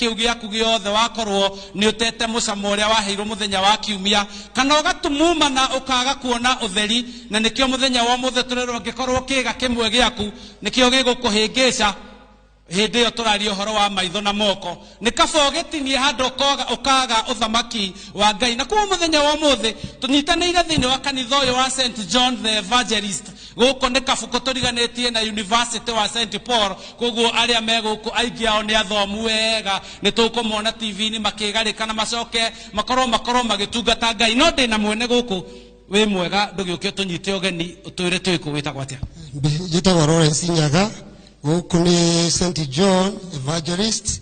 Kĩu gĩaku gĩothe wakorwo nĩ ũtete mũcamo ũrĩa waheirwo mũthenya wa kiumia, kana ũgatumuma na ũkaga kuona ũtheri. Na nĩkĩo mũthenya wa ũmũthĩ tũrerwo angĩkorwo kĩĩga kĩmwe gĩaku nĩkĩo gĩgũkũhĩngĩca hĩndĩ ĩyo tũraria ũhoro wa maitho na moko, nĩ kaba ũgĩtinie handũ ũkaga ũthamaki wa Ngai. Na koguo mũthenya wa ũmũthĩ tũnyitanĩire thĩinĩ wa kanitha ũyũ wa St John the Evangelist gũkũ nĩ Kabukũ, tũriganĩtie na University wa St Paul. Koguo arĩa me gũkũ aingĩ ao nĩ athomu wega, nĩ tũkũmona TV-inĩ makĩgarĩka na macoke makorwo magĩtungata Ngai. No ndĩna mwene gũkũ wĩ mwega, ndũgĩũke ũtũnyite ũgeni ũtwĩre twĩ kũ, wĩtagwo atĩa? Njĩtagwo Lawrence Nyaga, gũkũ nĩ St John Evangelist.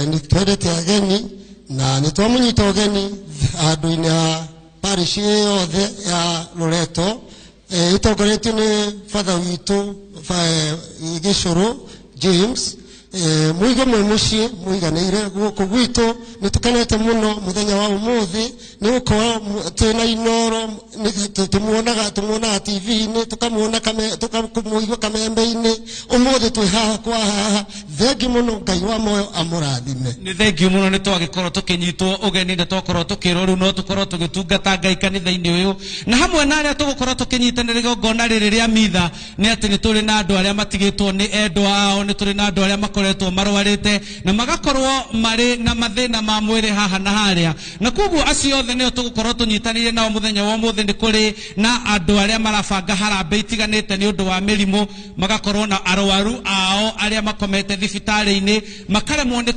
Nĩ twendete ageni na nĩ twamũnyita ũgeni handũ-inĩ ha parish yothe ya Loreto, ĩtongoretio nĩ father witũ Gĩcũrũ James. Mũige mwĩ mũciĩ mũiganĩire gũkũ gwitũ. Nĩ tũkenete mũno mũthenya wa ũmũthĩ nĩ gũkorwo twĩna Inooro, tũmuonaga TV-inĩ, tũkamuona tũkamũigua kamembe-inĩ. Ũmũthĩ twĩ haha kwa haha. Thengiũ mũno, Ngai wa muoyo amũrathime. Nĩ thengiũ mũno, nĩ twagĩkorwo tũkĩnyitwo ũgeni, nĩ twakorwo tũkĩrwo rĩu no tũkorwo tũgĩtungata Ngai kanitha-inĩ ũyũ, na hamwe na arĩa tũgũkorwo tũkĩnyitanĩra igongona rĩrĩ rĩa mitha nĩ atĩ nĩ tũrĩ na andũ arĩa matigĩtwo nĩ endwa ao, nĩ tũrĩ na andũ arĩa makoretwo marwarĩte na magakorwo marĩ na mathĩna ma mwĩrĩ haha na harĩa, na koguo acio othe nĩo tũgũkorwo tũnyitanĩire nao mũthenya wa ũmũthĩ. Nĩ kũrĩ na andũ arĩa marabanga harambĩ itiganĩte nĩ ũndũ wa mĩrimũ, magakorwo na arwaru ao arĩa makomete thibitarĩ-inĩ, makaremwo nĩ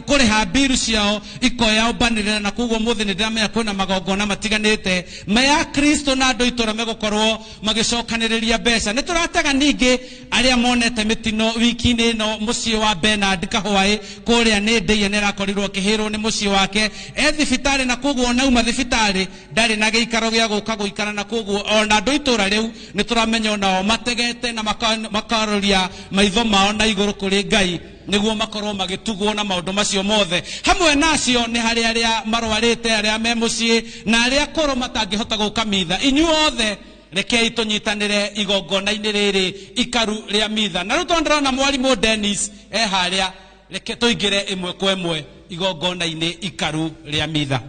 kũrĩha mbiru ciao ikoya ũmbanĩrĩra. Na koguo ũmũthĩ nĩ ndĩramenya kwĩna magongona matiganĩte maya Kristo na andũ itũra megũkorwo magĩcokanĩrĩria mbeca. Nĩ tũratega ningĩ arĩa monete mĩtino wiki-inĩ ĩno, mũciĩ wa Bernard Kahwaĩ kũrĩa nĩ ndĩia nĩ arakorirwo akĩhĩrwo nĩ mũciĩ wake e thibitarĩ, na koguo onauma thibitarĩ ndarĩ na gĩikaro gĩa gũka gũikara, na koguo ona andũ itũra rĩu nĩ tũramenya onao mategete na makaroria maitho mao na igũrũ kũrĩ Ngai nĩguo makorwo magĩtugwo na maũndũ macio mothe. Hamwe nacio nĩ harĩ arĩa marwarĩte, arĩa me mũciĩ na arĩa akũrũ matangĩhota gũka mitha. Inyuĩ othe rekei tũnyitanĩre igongona-inĩ rĩrĩ ikaru rĩa mitha. Na rĩu tondũ ndĩrona mwarimũ Dennis e harĩa, reke tũingĩre ĩmwe kwa ĩmwe igongona-inĩ ikaru rĩa mitha.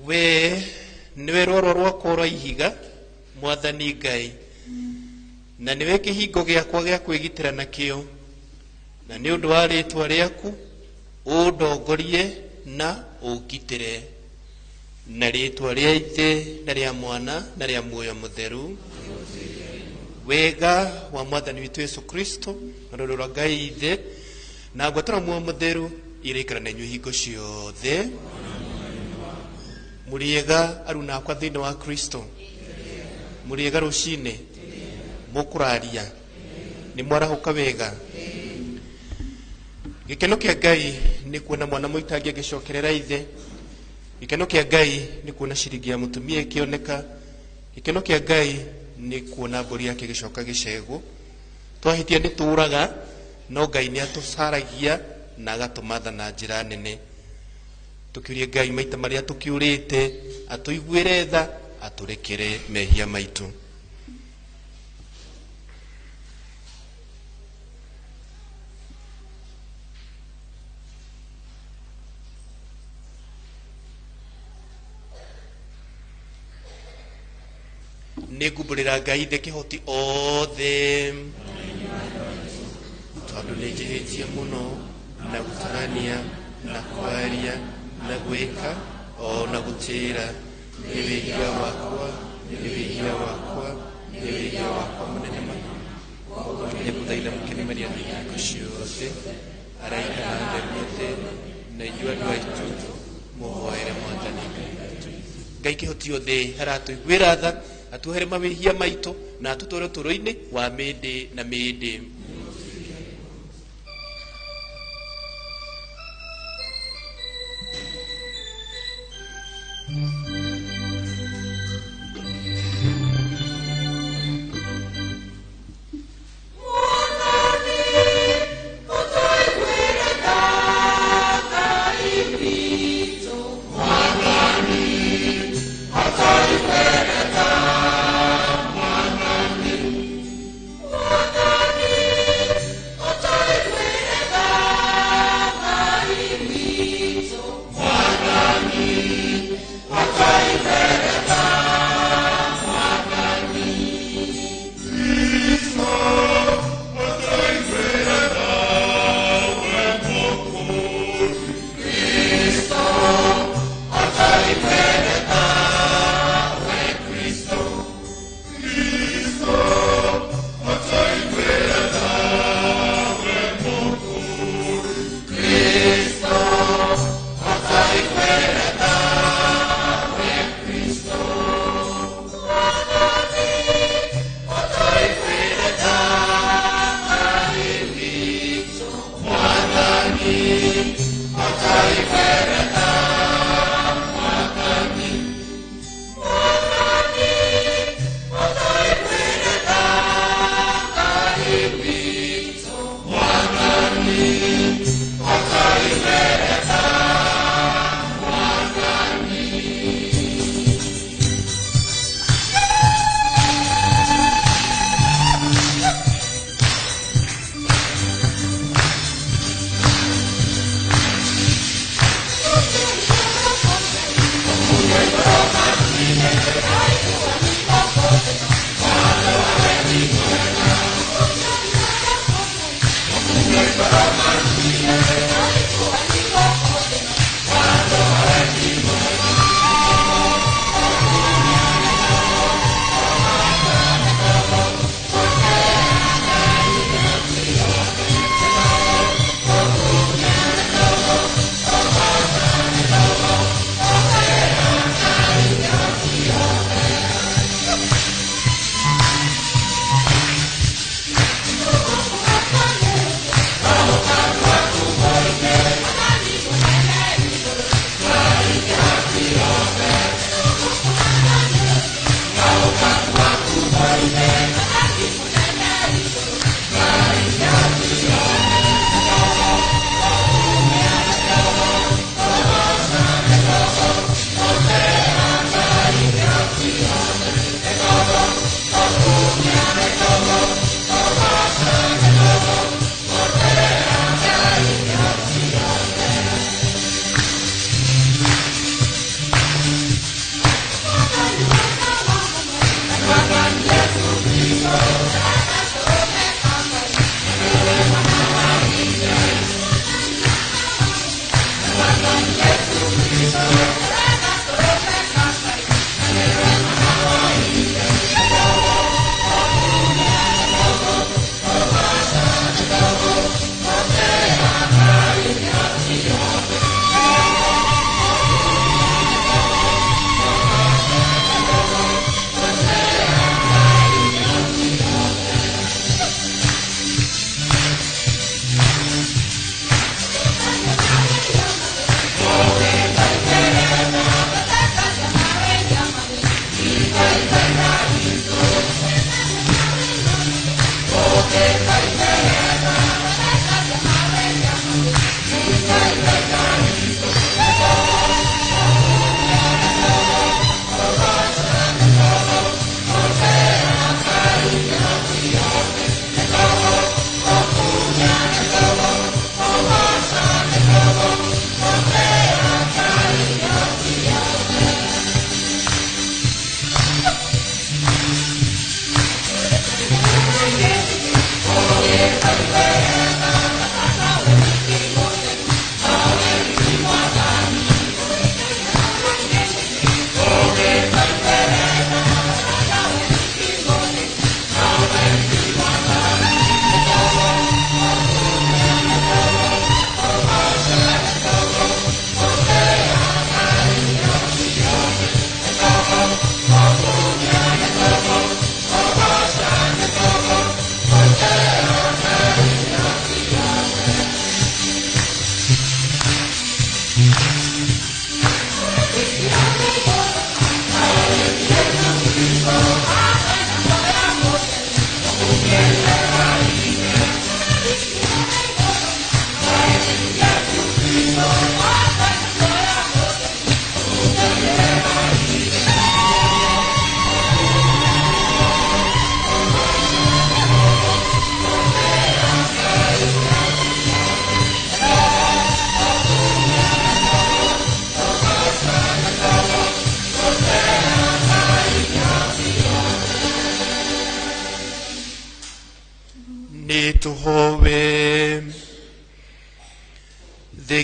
We nĩwe rwaro rwakwa rwa ihiga, Mwathani Ngai, na nĩwe kĩhingo gĩakwa gĩa kwĩgitĩra nakĩo, na nĩ ũndũ wa rĩĩtwa rĩaku ũndongorie na ũngitĩre. Na rĩĩtwa rĩa Ithe na rĩa Mwana na rĩa Muoyo Mũtheru. Wega wa Mwathani witũ Yesu Kristo na rũrũ rwa Ngai Ithe na ngwatĩro Muoyo Mũtheru iraikara na inyuĩ hingo ciothe. Mũrĩega aruna akwa thĩinĩ wa Kristo, mũrĩega rũcinĩ, mũkũraria, nĩ mwarahũka wega. Gĩkeno kĩa Ngai nĩ kuona mwana mũitangi agĩcokerera ithe. Gĩkeno kĩa Ngai nĩ kuona ciringi ya mũtumia ĩkĩoneka. Gĩkeno kĩa Ngai nĩ kuona mbũri yake ĩgĩcoka gĩcegũ. Twahĩtia nĩ tũraga, no Ngai nĩ atũcaragia na agatũmatha na njĩra nene. Tũkiurie Ngai maita marĩa tũkiũrĩte, atũiguĩre tha, atũrekere mehia maitũ. Nĩ ngumbũrĩra Ngai ithe kĩhoti othe, tondũ nĩ njĩhĩtie mũno na gũtarania na kwaria na gwĩka o na gũtĩĩra. Nĩ wĩhia wakwa, nĩ wĩhia wakwa, nĩ wĩhia wakwa mũnene mũno. Nĩ ngũthaitha mũkeni Maria na hingo ciothe, araika na atheru othe, na inyuĩ andũ aitũ, mũhoere Mwathani Ngai witũ. Ngai kĩhoti othe aratũiguĩra tha, atuohere mawĩhia maitũ na atũtware ũtũũro-inĩ wa mĩndĩ na mĩndĩ.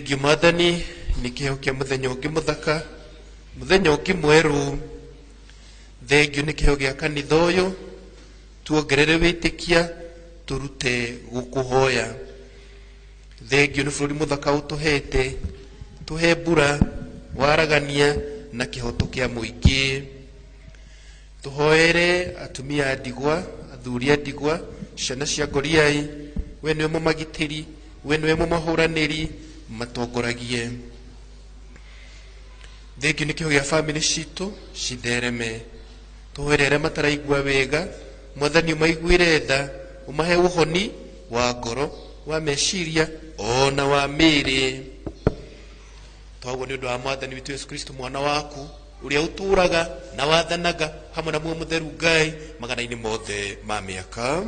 Thengiũ Mwathani nĩ kĩheo kĩa mũthenya ũngĩ mũthaka, mũthenya ũngĩ mwerũ. Thengiũ nĩ kĩheo gĩa kanitha ũyũ, tuongerere wĩtĩkia, tũrute gũkũhoya. Thengiũ nĩ bũrũri mũthaka ũtũhete, tũhe mbura, waragania na kĩhoto kĩa mũingĩ. Tũhoere atumia a ndigwa, athuri a ndigwa, ciana cia ngoriai, we nĩwe mũmagitĩri, we nĩwe mũmahũranĩri, matongoragie. Thengiũ nĩ kĩheo gĩa bamĩrĩ citũ cithereme. Tũhoere arĩa mataraigua wega, Mwathani ũmaiguĩre tha, ũmahe ũhoni wa ngoro, wa meciria ona wa mĩĩrĩ. Twaguo nĩ ũndũ wa Mwathani witũ Yesu Kristo mwana waku, ũrĩa ũtũũraga na wathanaga hamwe na muoyo mũtheru Ngai magana-inĩ mothe ma mĩaka.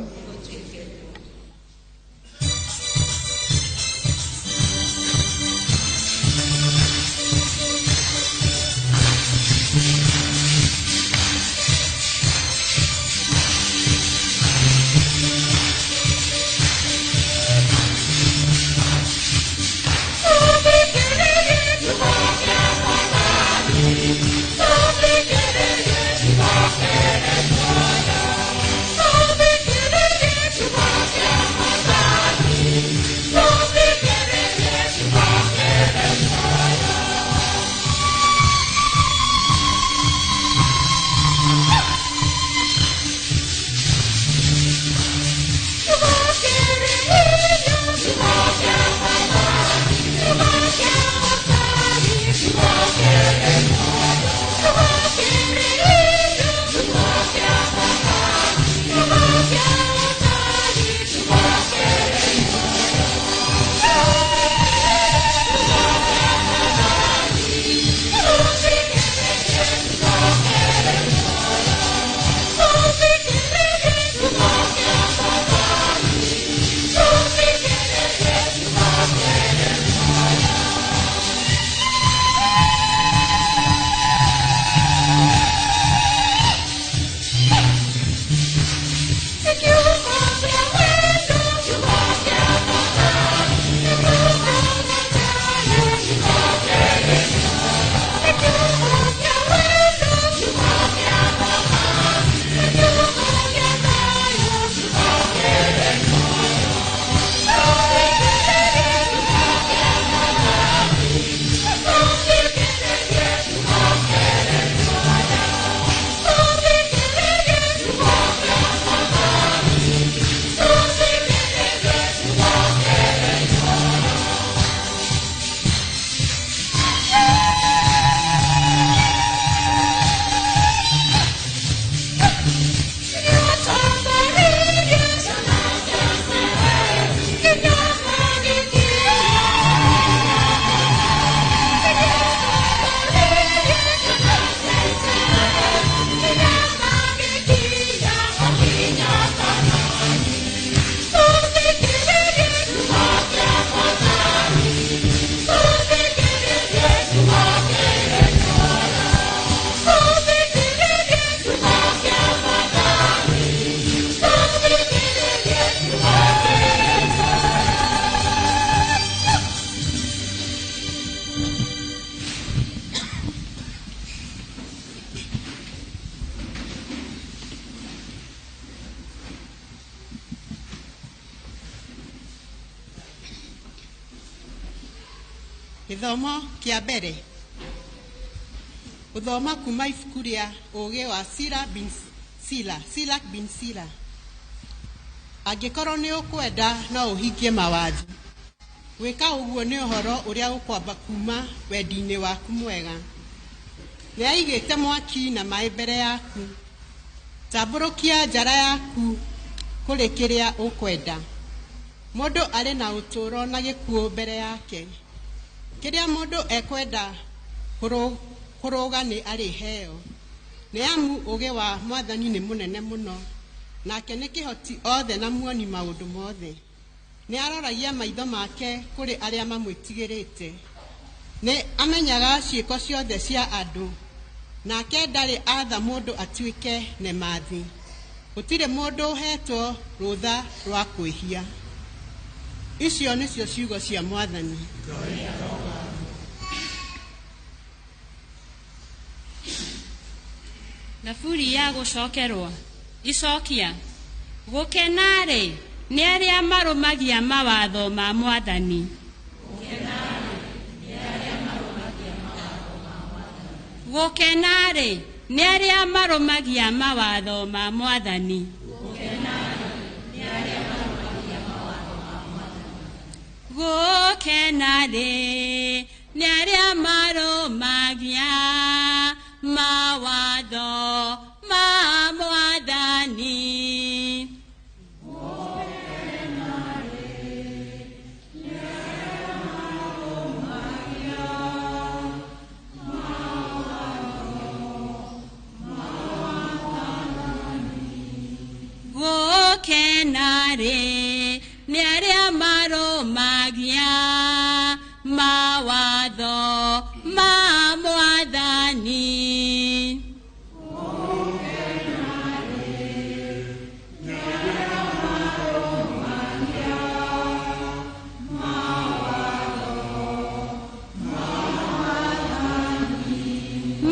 Gĩthomo kĩa mbere gũthoma kuma ibuku rĩa ũũgĩ wa Sira bin Sila, Silak bin Sila. Angĩkorwo nĩ ũkwenda no ũhingie mawatho. Gwĩka ũguo nĩ ũhoro ũrĩa ũkwamba kuma wendi-inĩ waku mwega. Nĩ aigĩte mwaki na maĩ mbere yaku. Tambũrũkia njara yaku kũrĩ kĩrĩa ũkwenda. Mũndũ arĩ na ũtũũro na gĩkuũ mbere yake. Kĩrĩa mũndũ ekwenda kũrũga nĩ arĩheo. Nĩ amu ũũgĩ wa Mwathani nĩ mũnene mũno, nake nĩ kĩhoti othe na muoni maũndũ mothe. Nĩ aroragia maitho make kũrĩ arĩa mamwĩtigĩrĩte. Nĩ amenyaga ciĩko ciothe cia andũ, nake ndarĩ atha mũndũ atuĩke nemathi. Gũtirĩ mũndũ ũhetwo rũtha rwa kwĩhia. Icio nĩcio ciugo cia Mwathani. Thaburi ya gũcokerwo. Icokia. Gũkena-rĩ, nĩ arĩa marũmagia mawatho ma Mwathani. Gũkena-rĩ, nĩ arĩa marũmagia mawatho ma Mwathani. Gũkena-rĩ, nĩ arĩa marũmagia mawatho ma Mwathani. Gũkena-rĩ, nĩ arĩa marũmagia mawatho ma Mwathani.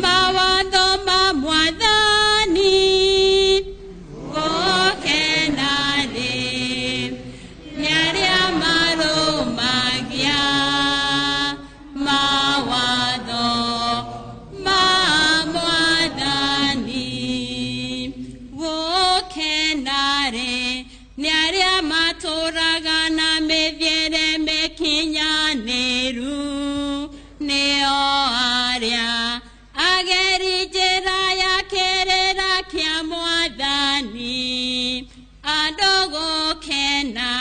Mawatho ma Mwathani. Gũkena-rĩ, nĩ arĩa marũmagia mawatho ma Mwathani. Gũkena-rĩ, nĩ arĩa matũũraga na mĩthiĩre mĩkinyanĩru, nĩo arĩa ageri njĩra ya kĩrĩra kĩa Mwathani. Andũ gũkena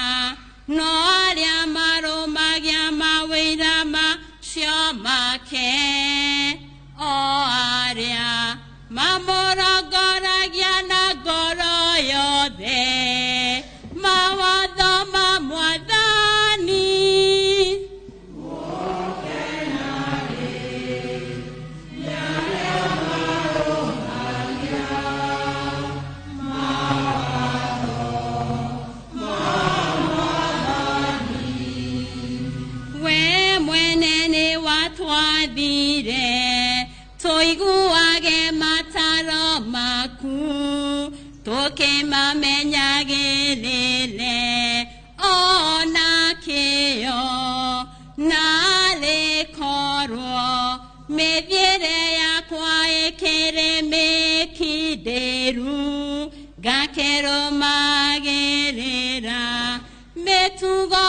no arĩa marũmagia mawĩra macio make, o arĩa mamũrongoragia na ngoro yothe mawatho ma Mwathani. We mwene nĩ watwathire tũiguage mataro maku, tũkĩmamenyagĩrĩre ona kĩo, narĩ korwo mĩthiĩre yakwa ĩkĩrĩ mĩkindĩru, ngakĩrũmagĩrĩra mĩtugo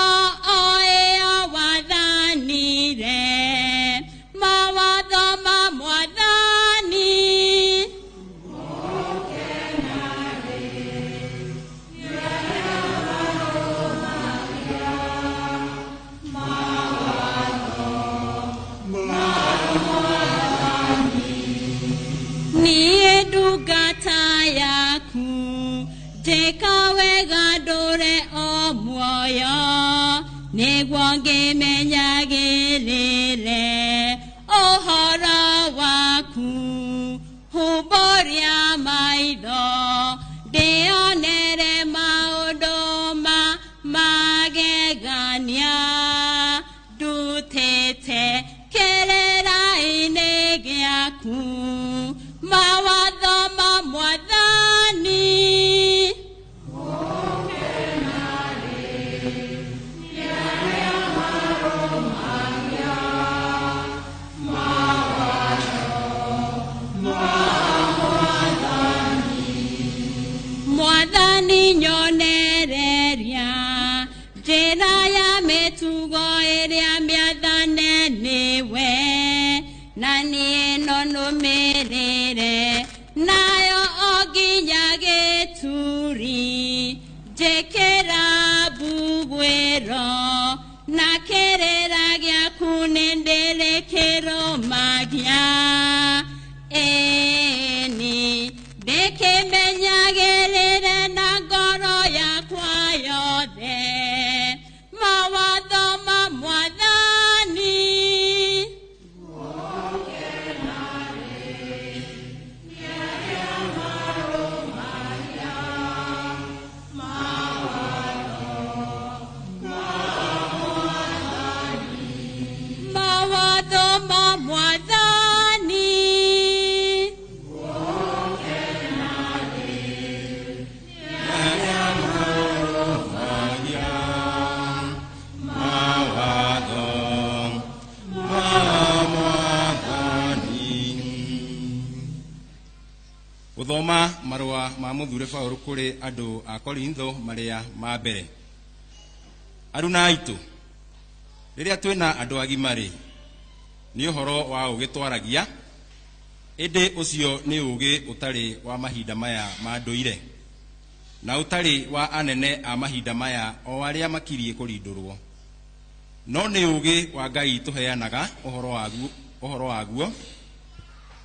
o ĩyo wathanire, mawatho ma Mwathani. Niĩ ndungata yaku njĩka wega ndũre o muoyo, nĩguo ngĩmenyagĩrĩre ũhoro waku. Humbũria maitho ndĩonere maũndũ ma magegania, ndutĩte kĩrĩra-inĩ gĩaku mawatho ma Mwathani. Mwathani nyonereria njĩra ya mĩtugo ĩrĩa mĩathane nĩwe, na niĩ no nũmĩrĩre nayo o nginya gĩturi. Njĩkĩra mbuguĩro na kĩrĩra gĩaku nĩndĩrĩkĩrũmagia, ĩni ndĩkĩmenyagĩrĩre na ngoro yakwa yothe mawatho ma Mwathani. Mawatho ma Mwathani. Gũthoma marũa ma mũthure Paũlũ kũrĩ andũ a Korintho marĩa ma mbere. Aruna aitũ, rĩrĩa twĩna andũ agima-rĩ, nĩ ũhoro wa ũũgĩ twaragia, ĩndĩ ũcio nĩ ũũgĩ ũtarĩ wa mahinda maya ma ndũire, na ũtarĩ wa anene a mahinda maya o arĩa makiriĩ kũrindũrwo. No nĩ ũũgĩ wa Ngai tũheanaga ũhoro waguo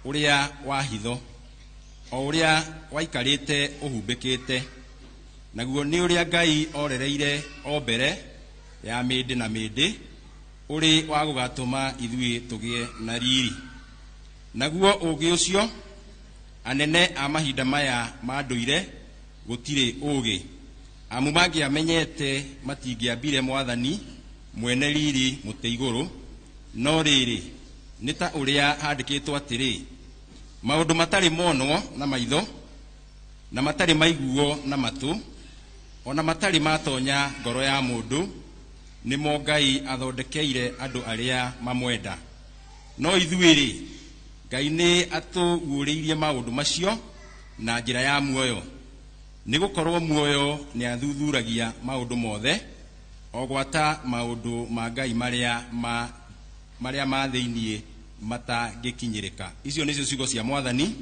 ũrĩa wa hitho, o ũrĩa waikarĩte ũhumbĩkĩte, naguo nĩ ũrĩa Ngai orereire o mbere ya mĩndĩ na mĩndĩ, ũrĩ wa gũgatũma ithuĩ tũgĩe na riri. Naguo ũũgĩ ũcio anene a mahinda maya ma ndũire gũtirĩ ũũgĩ, amu mangĩamenyete matingĩambire Mwathani mwene riri mũtĩ igũrũ. No rĩrĩ, nĩ ta ũrĩa handĩkĩtwo atĩrĩ, maũndũ matarĩ monwo na maitho, na matarĩ maiguo na matũ, ona matarĩ matonya ngoro ya mũndũ, nĩmo Ngai athondekeire andũ arĩa mamwenda. No ithuĩ-rĩ, Ngai nĩ atũguũrĩirie maũndũ macio na njĩra ya muoyo, nĩgũkorwo muoyo nĩ athuthuragia maũndũ mothe, o gwata maũndũ ma Ngai marĩa ma thĩinĩ matangĩkinyĩrĩka. Icio nĩcio ciugo cia Mwathani.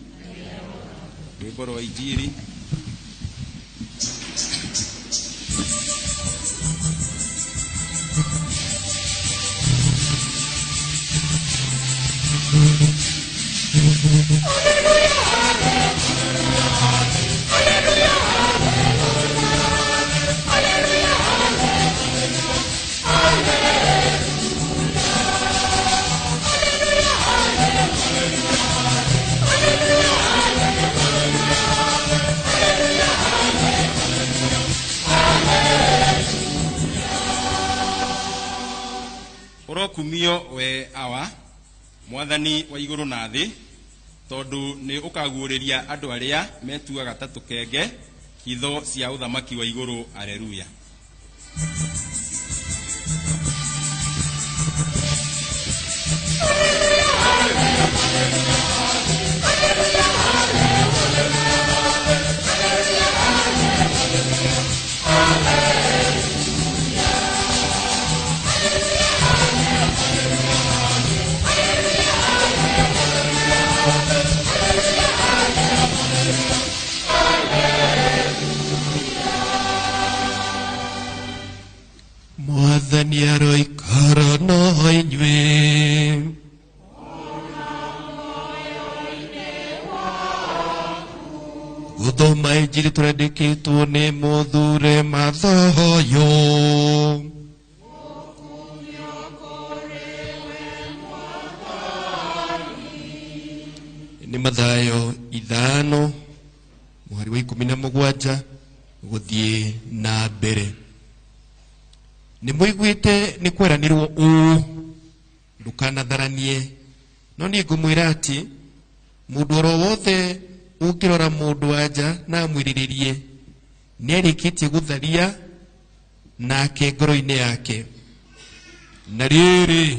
Rwĩmbo rwa Injiri. Ũrokumio we Awa, Mwathani wa igũrũ na thĩ, tondũ nĩ ũkaguũrĩria andũ arĩa metuaga ta tũkenge hitho cia ũthamaki wa igũrũ. Aleluya. Mwathani aroikara na inyuĩ. Gũthoma Injiri tũrandĩkĩtwo nĩ mũthure Mathayo. Nĩ Mathayo 5 mũhari wa 17 gũthiĩ na mbere. Nĩ mũiguĩte nĩ kweranĩrwo ũũ, ndũkanatharanie. No niĩ ngũmwĩra atĩ mũndũ oro wothe ũngĩrora mũndũ wa nja na amwĩrirĩrie, nĩarĩkĩtie gũtharia nake ngoro-inĩ yake. Na rĩrĩ,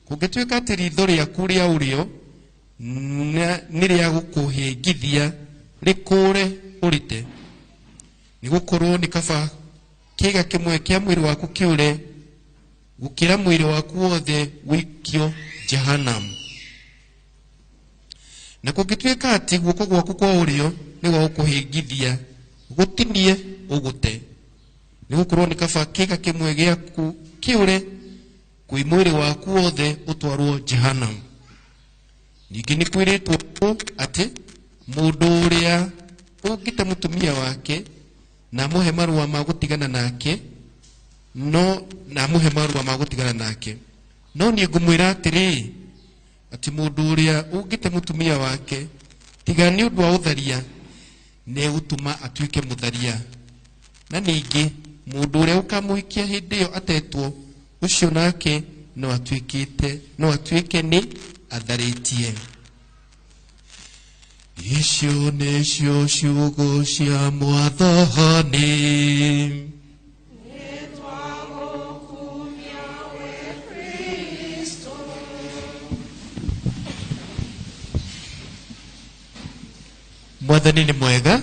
kũngĩtuĩka atĩ ritho rĩaku rĩa ũrĩo nĩ rĩa gũkũhĩngithia, rĩkũũre ũrĩte. Nĩgũkorwo nĩ kaba kĩĩga kĩmwe kĩa mwĩrĩ waku kĩũre, gũkĩra mwĩrĩ waku wothe wĩikio Jehanamu. Na kũngĩtuĩka atĩ guoko gwaku kwa ũrĩo nĩ gwa gũkũhĩngithia, gũtinie ũgũte. Nĩgũkorwo nĩ kaba kĩĩga kĩmwe gĩaku kĩũre, kwĩ mwĩrĩ waku wothe ũtwarwo Jehanamu. Ningĩ nĩ kwĩrĩtwo ũũ atĩ mũndũ ũrĩa ũngĩte mũtumia wake na amũhe marũa ma gũtigana nake, no na amũhe marũa ma gũtigana nake. No niĩ ngũmwĩra atĩrĩ, atĩ mũndũ ũrĩa ũngĩte mũtumia wake tiga nĩ ũndũ wa ũtharia, nĩegũtũma atuĩke mũtharia. Na ningĩ mũndũ ũrĩa ũkamũhikia hĩndĩ ĩyo atetwo, ũcio nake no atuĩke nĩ atharĩtie. Icio nĩcio ciugo cia Mwathani. Mwathani nĩ mwega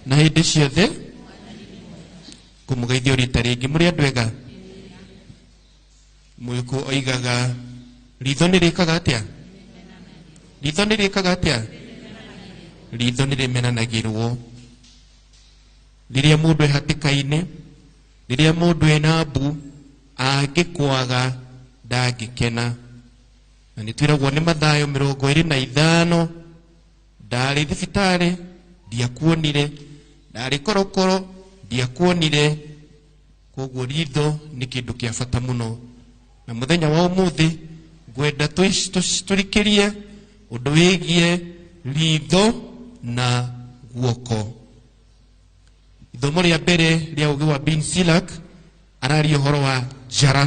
na hĩndĩ ciothe. Ngũmũgeithia rita rĩngĩ mũrĩ andũ ega. Mũgĩkũ oigaga ritho nĩ rĩkaga atĩa? Ritho nĩ rĩkaga atĩa? Ritho nĩ rĩmenanagĩrwo. Rĩrĩa mũndũ e hatĩka-inĩ, rĩrĩa mũndũ ena mbu, angĩkwaga ndangĩkena. Na nĩ twĩragwo nĩ Mathayo 25, ndarĩ thibitarĩ ndiakuonire, ndarĩ korokoro ndiakuonire. Koguo ritho nĩ kĩndũ kĩa bata mũno. Na mũthenya wa ũmũthĩ ngwenda tũrikĩrie ũndũ wĩgiĩ ritho na guoko. Ithomo rĩa mbere rĩa ũgĩ wa Bin Silak araria ũhoro wa njara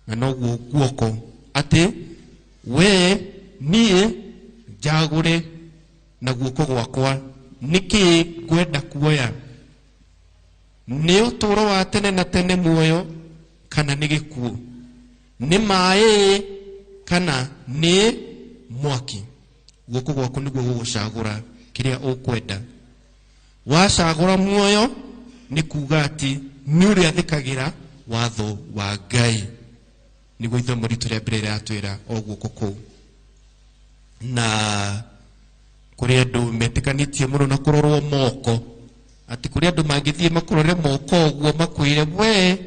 na noguo guoko, atĩ we niĩ njagũre na guoko gwakwa nĩkĩĩ ngwenda kuoya, nĩ ũtũũro wa tene na tene muoyo kana nĩ gĩkuũ, nĩ maĩ kana nĩ mwaki. Guoko gwaku nĩguo gũgũcagũra kĩrĩa ũkwenda. Wacagũra muoyo nĩ kuga atĩ nĩ ũrĩathĩkagĩra watho wa Ngai. Nĩguo ithomo ritũ rĩa mbere rĩratwĩra o guoko kũu. Na kũrĩ andũ metĩkanĩtie mũno na kũrorwo moko, atĩ kũrĩ andũ mangĩthiĩ makũrore moko ũguo makwĩre we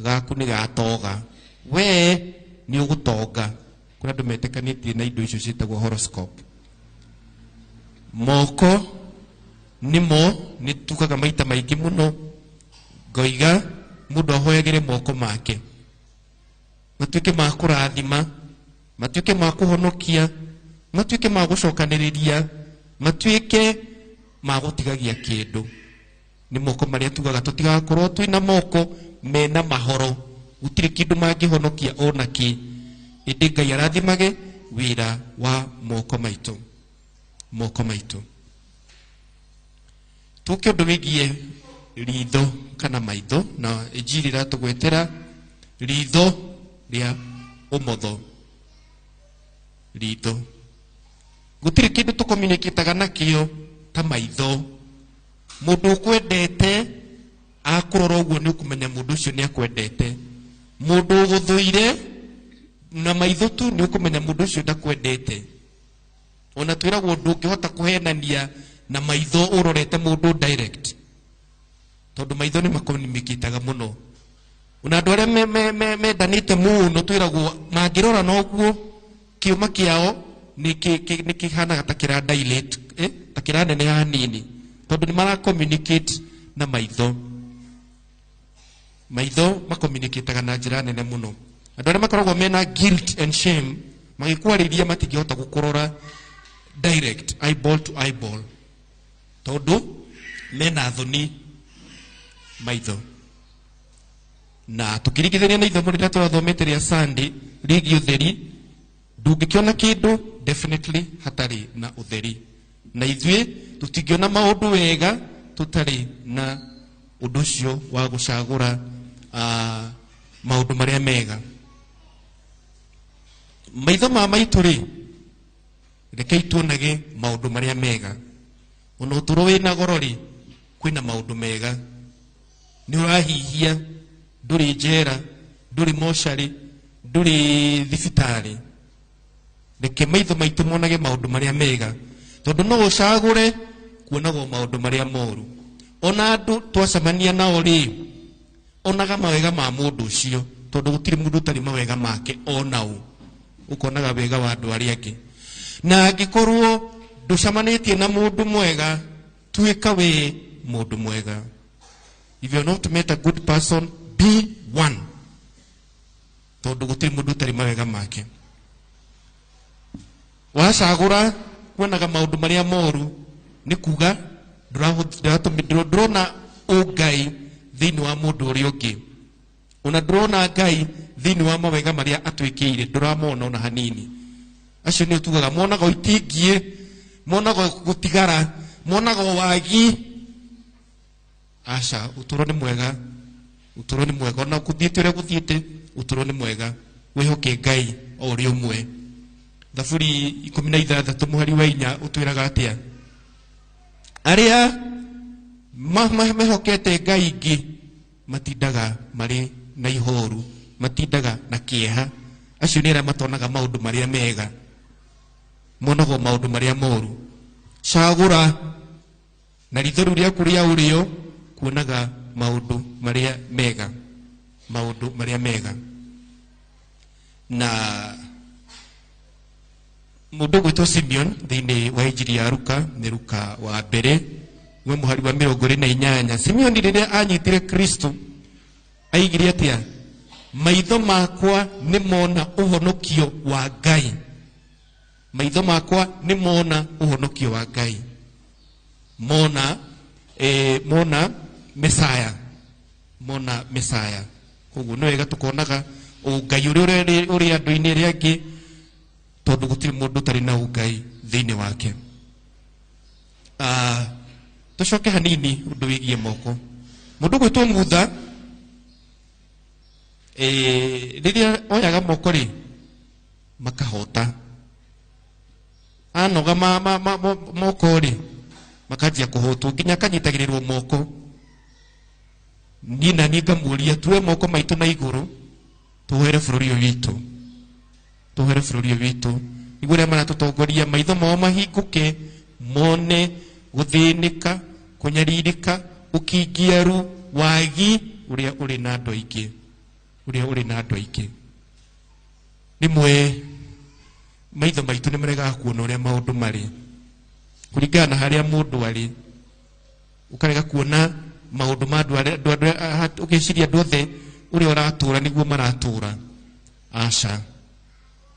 gaku nĩ gatoga, we nĩ ũgũtonga. Kũrĩ andũ metĩkanĩtie na indo icio ciĩtagwo horoscope. Moko nĩmo nĩ tugaga maita maingĩ mũno, ngoiga mũndũ ahoyagĩre moko make matuĩke ma kũrathima, matuĩke ma kũhonokia, matuĩke ma gũcokanĩrĩria, matuĩke ma gũtigagia kĩndũ. Nĩ moko marĩa tugaga tũtigakorwo twĩna moko mena mahoro, gũtirĩ kĩndũ mangĩhonokia ona kĩ, ĩndĩ Ngai arathimage wĩra wa moko maitũ. Moko maitũ. Tũke ũndũ wĩgiĩ ritho kana maitho, na injiri ĩratũgwetera ritho rĩa ũmotho. Ritho gũtirĩ kĩndũ tũkomunicataga nakĩo ta maitho. Mũndũ ũkwendete akũrora ũguo nĩ ũkũmenya mũndũ ũcio nĩ akwendete. Mũndũ ũgũthũire na maitho tu nĩ ũkũmenya mũndũ ũcio ndakwendete. Ona twĩragwo ndũngĩhota kũhenania na maitho ũrorete mũndũ direct, tondũ maitho nĩ makomunicataga mũno. Ona andũ arĩa mendanĩte mũno twĩragwo mangĩrora noguo kĩũma kĩao nĩ kĩhanaga ta kĩra dilate, ta kĩraneneha hanini, tondũ nĩ mara communicate na maitho. Maitho makomunicataga na njĩra nene mũno. Andũ arĩa makoragwo mena guilt and shame magĩkwarĩria matingĩhota gũkũrora direct, eyeball to eyeball, tondũ mena thoni maitho. Na tũkĩringithania na ithomo rĩrĩa tũrathomete rĩa Sunday rĩgiĩ ũtheri, ndũngĩkĩona kĩndũ definitely hatarĩ na ũtheri. Na ithuĩ tũtingĩona maũndũ wega tũtarĩ na ũndũ ũcio wa gũcagũra maũndũ marĩa mega. Maitho ma maitũ rĩ, rekei tuonage maũndũ marĩa mega. Ona ũtũũro wĩna goro rĩ, kwĩna maũndũ mega. Nĩ ũrahihia, ndũrĩ njera, ndũrĩ mocarĩ, ndũrĩ thibitarĩ. Reke maitho maitũ monage maũndũ marĩa mega, tondũ no ũcagũre kuonagwo maũndũ marĩa moru. Ona andũ twacemania nao rĩ, onaga mawega ma mũndũ ũcio, tondũ gũtirĩ mũndũ ũtarĩ mawega make onao. Ũkonaga wega wa andũ arĩa angĩ. Na angĩkorwo ndũcemanĩtie na mũndũ mwega, tuĩka wĩ mũndũ mwega. If you are not met a good person, be one, tondũ gũtirĩ mũndũ ũtarĩ mawega make. Wacagũra kuonaga maũndũ marĩa moru, nĩ kuga ndũrona ũngai thĩinĩ wa mũndũ ũrĩa ũngĩ. Ona ndũrona Ngai thĩinĩ wa mawega marĩa atwĩkĩire, ndũramona ona hanini. Acio nĩ tugaga monaga itingiĩ, monaga gũtigara, monaga wagi. Aca, ũtũũro nĩ mwega, ũtũũro nĩ mwega. Ona gũthiĩte ũrĩa gũthiĩte, ũtũũro nĩ mwega. Wĩhoke Ngai o ũrĩa ũmwe. Thaburi 16 mũhari wa 4 ũtwĩraga atĩa? Arĩa mehokete Ngai ingĩ matindaga marĩ na ihoru, matindaga na kĩeha. Acio nĩ arĩa matonaga maũndũ marĩa mega, monagwo maũndũ marĩa moru. Cagũra na ritho rĩu rĩaku rĩa ũrĩo kuonaga maũndũ marĩa mega, maũndũ marĩa mega. Na mũndũ ũgwĩtwo Simeon thĩinĩ wa injiri ya Luka, nĩ Luka wa mbere we mũhari wa 28, Simeon rĩrĩa anyitire Kristo aigire atĩa? Maitho makwa nĩ mona ũhonokio wa Ngai, maitho makwa nĩ mona ũhonokio wa Ngai, mona mona Mesaya, mona Mesaya. Koguo nĩ wega tũkonaga ũngai ũrĩa ũrĩ andũ-inĩ arĩa angĩ, tondũ gũtirĩ mũndũ ũtarĩ na ũngai thĩinĩ wake. Tũcoke hanini ũndũ wĩgiĩ moko. Mũndũ ũgwĩtwo Mutha, rĩrĩa oyaga moko rĩ, makahota. Anoga moko rĩ, makanjia kũhotwo nginya akanyitagĩrĩrwo moko. Niĩ na niĩ ngamũria tuoe moko maitũ na igũrũ tũhoere bũrũri ũyũ witũ, tũhoere bũrũri ũyũ witũ nĩguo arĩa maratũtongoria maitho mao mahingũke, mone gũthĩnĩka, kũnyarirĩka, ũkingiaru, wagi ũrĩa ũrĩ na andũ aingĩ, ũrĩa ũrĩ na andũ aingĩ. Rĩmwe maitho maitũ nĩ maregaga kuona ũrĩa maũndũ marĩ kũringana na harĩa mũndũ arĩ, ũkarega kuona maũndũ ma andũ arĩa, ũgeciria andũ othe ũrĩa ũratũra nĩguo maratũra. Aca,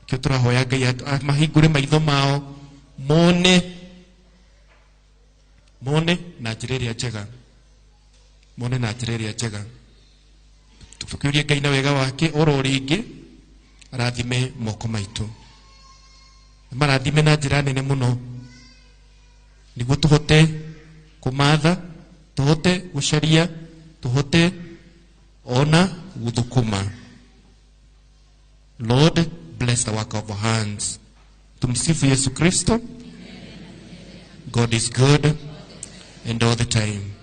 kĩo tũrahoya Ngai mahingũre maitho mao mone, mone na njĩra ĩrĩa njega, mone na njĩra ĩrĩa njega. Tũkĩũria Ngai na wega wake oro rĩngĩ arathime moko maitũ, marathime na njĩra nene mũno, nĩguo tũhote kũmatha, tũhote gũcaria, tũhote ona gũthũkũma. Lord, bless the work of our hands. Tumsifu Yesu Kristo. God is good and all the time.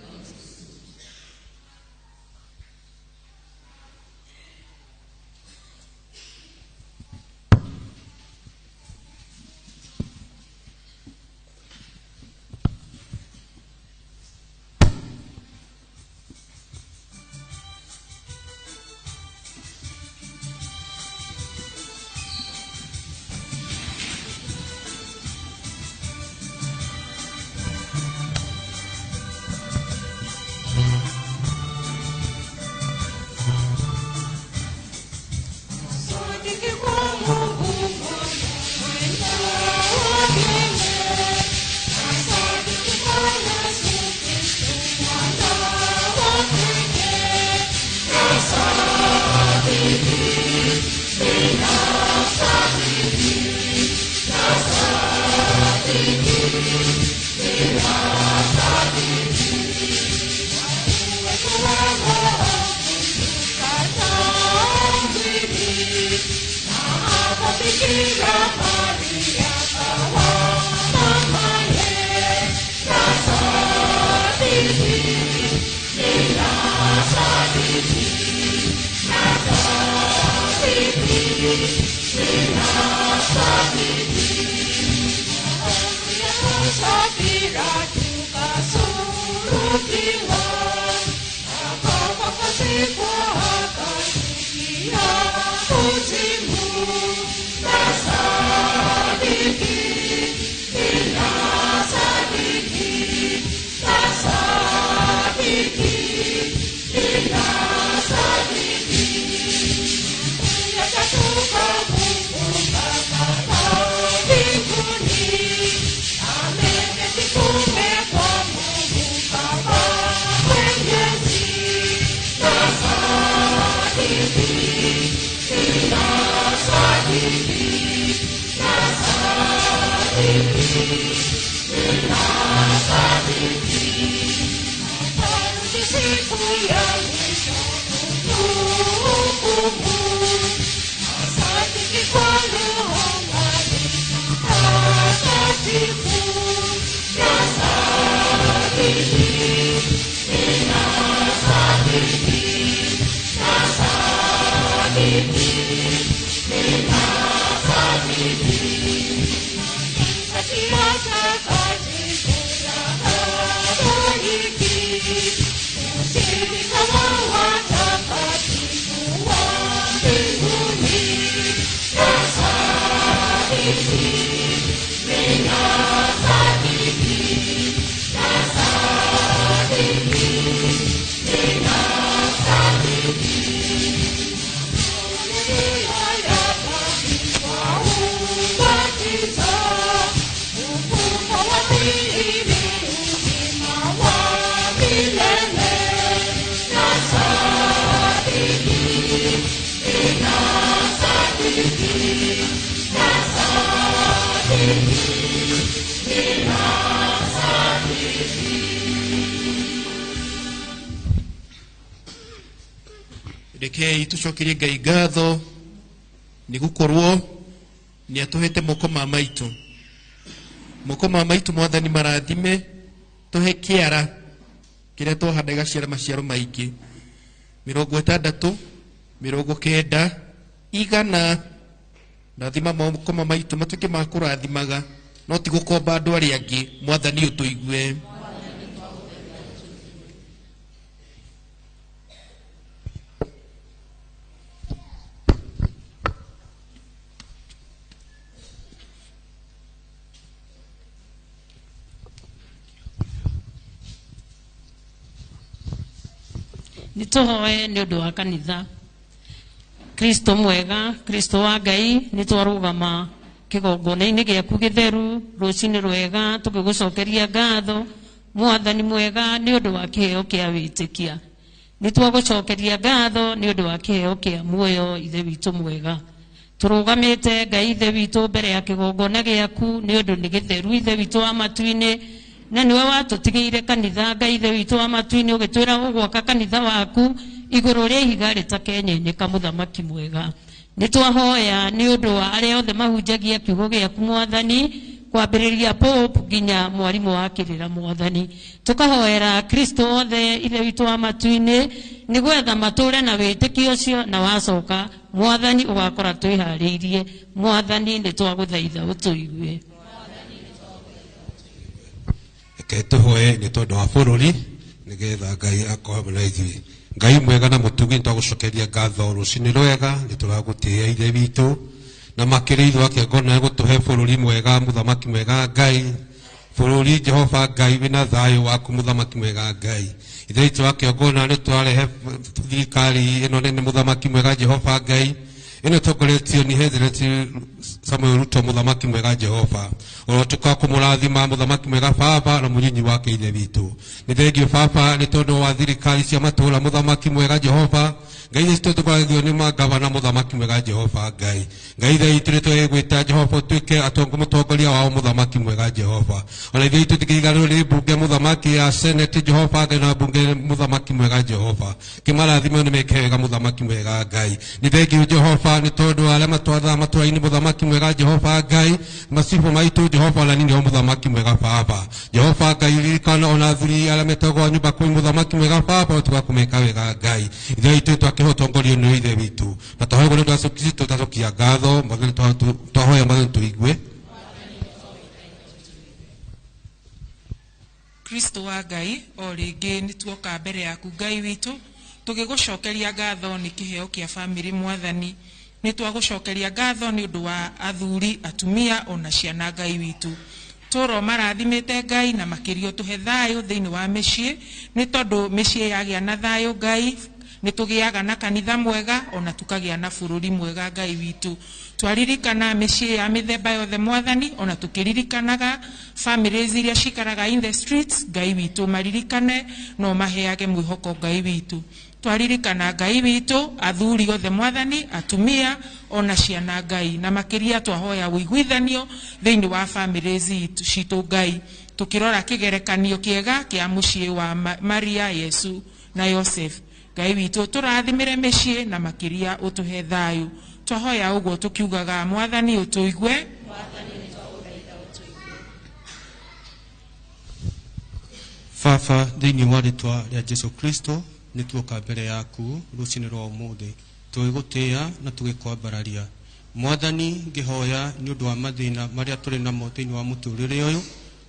Asante kwa roho. Rekei tũcokerie Ngai ngatho nĩ gũkorwo nĩ atũhete moko ma maitũ. Moko ma maitũ Mwathani marathime, tũhe kĩara kĩrĩa twahanda gĩgaciara maciaro maingĩ. 60, 90, 100. Rathima moko ma maitũ matuĩke ma kũrathimaga, no ti gũkomba andũ arĩa angĩ. Mwathani ũtũigue. Nĩ tũhoe nĩ ũndũ wa kanitha. Kristo mwega, Kristo wa Ngai, nĩ twarũgama kĩgongona-inĩ gĩaku gĩtheru rũcinĩ rwega tũgĩgũcokeria ngatho Mwathani mwega nĩ ũndũ wa kĩheo kĩa wĩtĩkia. Nĩ twagũcokeria ngatho nĩ ũndũ wa kĩheo kĩa muoyo Ithe witũ mwega. Tũrũgamĩte Ngai Ithe witũ mbere ya kĩgongona gĩaku nĩ ũndũ nĩ gĩtheru Ithe witũ wa matu-inĩ, na nĩwe watũtigĩire kanitha Ngai Ithe witũ wa matu-inĩ, ũgĩtwĩra ũgwaka kanitha waku igũrũ rĩa ihiga rĩtakenyenyeka mũthamaki mwega. Nĩ twahoya nĩ ũndũ wa arĩa othe mahunjagia kiugo gĩaku Mwathani, kwambĩrĩria Pope nginya mwarimũ wa kĩrĩra Mwathani. Tũkahoera Kristo othe Ithe witũ wa matu-inĩ nĩ gwetha matũre na wĩtĩkio ũcio, na wacoka Mwathani ũgakora twĩharĩirie. Mwathani nĩ twagũthaitha ũtũigue. Reke tũhoe nĩ tondũ wa bũrũri nĩgetha Ngai akorwo hamwe na ithuĩ. Ngai mwega na mũtugi, nĩ twagũcokeria ngatho rũcinĩ rwega, nĩ tũragũtĩĩa Ithe witũ na makĩria ithuĩ akĩongona gũtũhe bũrũri mwega, mũthamaki mwega Ngai, bũrũri Jehova Ngai wĩna thayũ waku mũthamaki mwega Ngai. Ithe witũ akĩongona nĩ twarehe thirikari ĩno nene mũthamaki mwega Jehova Ngai, ĩno ĩtongoretio nĩ His Excellency Samuel Ruto mũthamaki mwega Jehova, ũrotuĩka kũmũrathima mũthamaki mwega Baba na mũnyinyi wake Ithe witũ. Nĩ thengio Baba nĩ tondũ wa thirikari cia matũũra mũthamaki mwega Jehova Ngai, ithe tũtũkoragio nĩ mangavana mũthamaki mwega Jehova Ngai. Ngai ithe witũ nĩ twegwĩta Jehova ũtuĩke mũtongoria wao mũthamaki mwega Jehova. Ona ithe witũ tũkĩiganĩrwo nĩ mbunge mũthamaki ya Senate Jehova Ngai na mbunge mũthamaki mwega Jehova, kĩmarathime nĩ meke wega mũthamaki mwega Ngai. Nĩ thengio Jehova nĩ tondũ wa arĩa matwathaga matũũra-inĩ mũthamaki mwega Jehova Ngai, macibũ maitũ Jehova ona nini o mũthamaki mwega Baba Jehova Ngai, ririkana ona athuri arĩa metagwo nyũmba kũu mũthamaki mwega Baba, ũtuĩka kũmeka wega Ngai. Ithe witũ twakĩhe ũtongorio nĩ Ithe witũ, na twahoya nĩ ũndũ wa Jesũ Kristo, twacokia ngatho Mwathani, twahoya Mwathani tũigue. Kristo wa Ngai, o rĩngĩ nĩ tuoka mbere yaku Ngai witũ tũgĩgũcokeria ngatho nĩ kĩheo kĩa bamĩrĩ Mwathani. Nĩ twagũcokeria ngatho nĩ ũndũ wa athuri, atumia ona ciana Ngai witũ. Tũro marathimĩte Ngai na makĩria ũtũhe thayũ thĩinĩ wa mĩciĩ, nĩ tondũ mĩciĩ yagĩa na thayũ Ngai nĩ tũgĩaga na kanitha mwega ona tukagĩa na bũrũri mwega Ngai witũ. Twaririkana mĩciĩ ya mĩthemba yothe Mwathani, ona tũkĩririkanaga families iria cikaraga in the streets Ngai witũ, maririkane no maheage mwĩhoko Ngai witũ. Twaririkana Ngai witũ athuri othe Mwathani, atumia ona ciana Ngai, na makĩria twahoya ũiguithanio thĩinĩ wa families citũ Ngai, tũkĩrora kĩgerekanio kĩega kĩa mũciĩ wa Maria, Yesu na Yosef. Ngai witũ tũrathimĩre mĩciĩ na makĩria ũtũhe thayũ. Twahoya ũguo tũkiugaga Mwathani ũtũigue. Baba, thĩinĩ wa rĩtwa rĩa Jesu Kristo nĩ tuoka mbere yaku rũcinĩ rwa ũmũthĩ tũgĩgũtĩĩa na tũgĩkwambararia Mwathani. Ngĩhoya nĩ ũndũ wa mathĩna marĩa tũrĩ namo thĩinĩ wa mũtũrĩre ũyũ,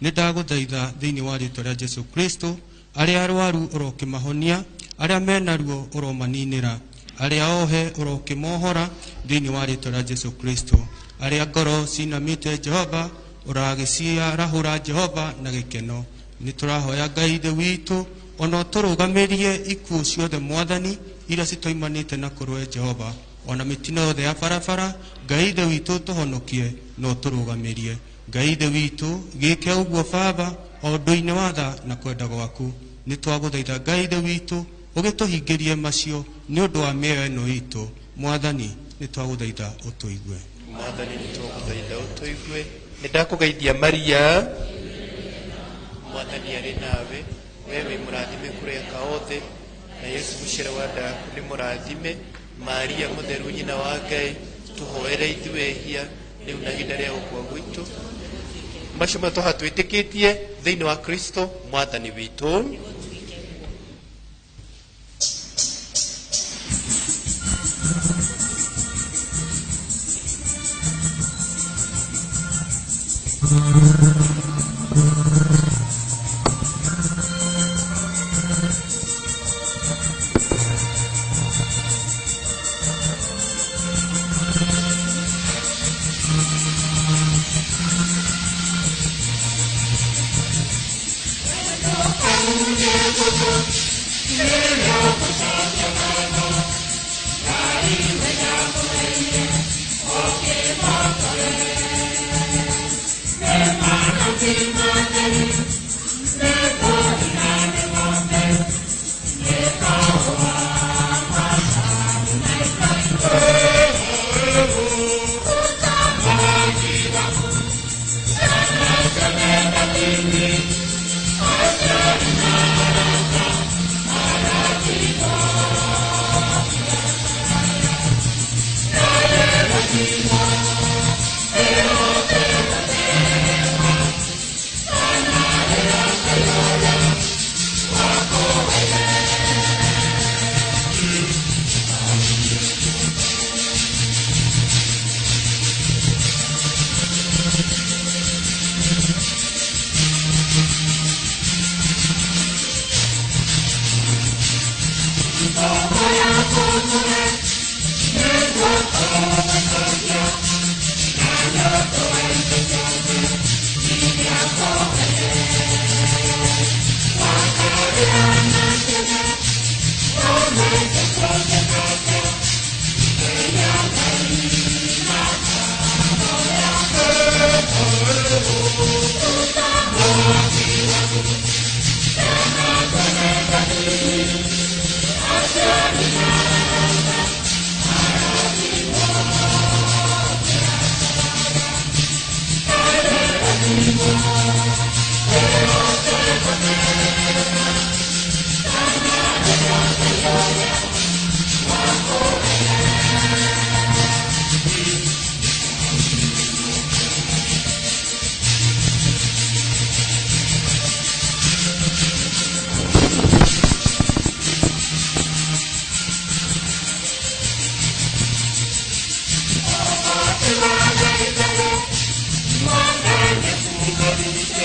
nĩ ndagũthaitha thĩinĩ wa rĩtwa rĩa Jesu Kristo, arĩa arwaru ũrokĩmahonia, arĩa mena ruo ũromaninĩra, arĩa ohe ũrokĩmohora thĩinĩ wa rĩtwa rĩa Jesu Kristo, arĩa ngoro cinamĩte Jehova ũragĩciarahũra Jehova na gĩkeno. Nĩ tũrahoya Ngai Ithe witũ ona ũtũrũgamĩrie ikuũ ciothe Mwathani iria citoimanĩte na kũrũe Jehova, ona mĩtino yothe ya barabara Ngai Ithe witũ tũhonokie na ũtũrũgamĩrie. Ngai Ithe witũ gĩke ũguo Baba o ũndũ-inĩ wa tha na kwenda gwaku. Nĩ twagũthaitha Ngai Ithe witũ ũgĩtũhingĩrie macio nĩ ũndũ wa mĩoyo ĩno itũ Mwathani, nĩ twagũthaitha ũtũigue. Mwathani nĩ twagũthaitha ũtũigue. Nĩ ndakũgeithia Maria, Mwathani arĩ nawe, we wĩ mũrathime kũrĩ aka othe, Na Yesu mũcere wa nda yaku nĩ mũrathime. Maria mũtheru nyina wa Ngai, tũhoere ithuĩ ehia rĩu na ihinda rĩa gũkua gwitũ. Macio matũha twĩtĩkĩtie thĩinĩ wa Kristo mwathani witũ. Thank you.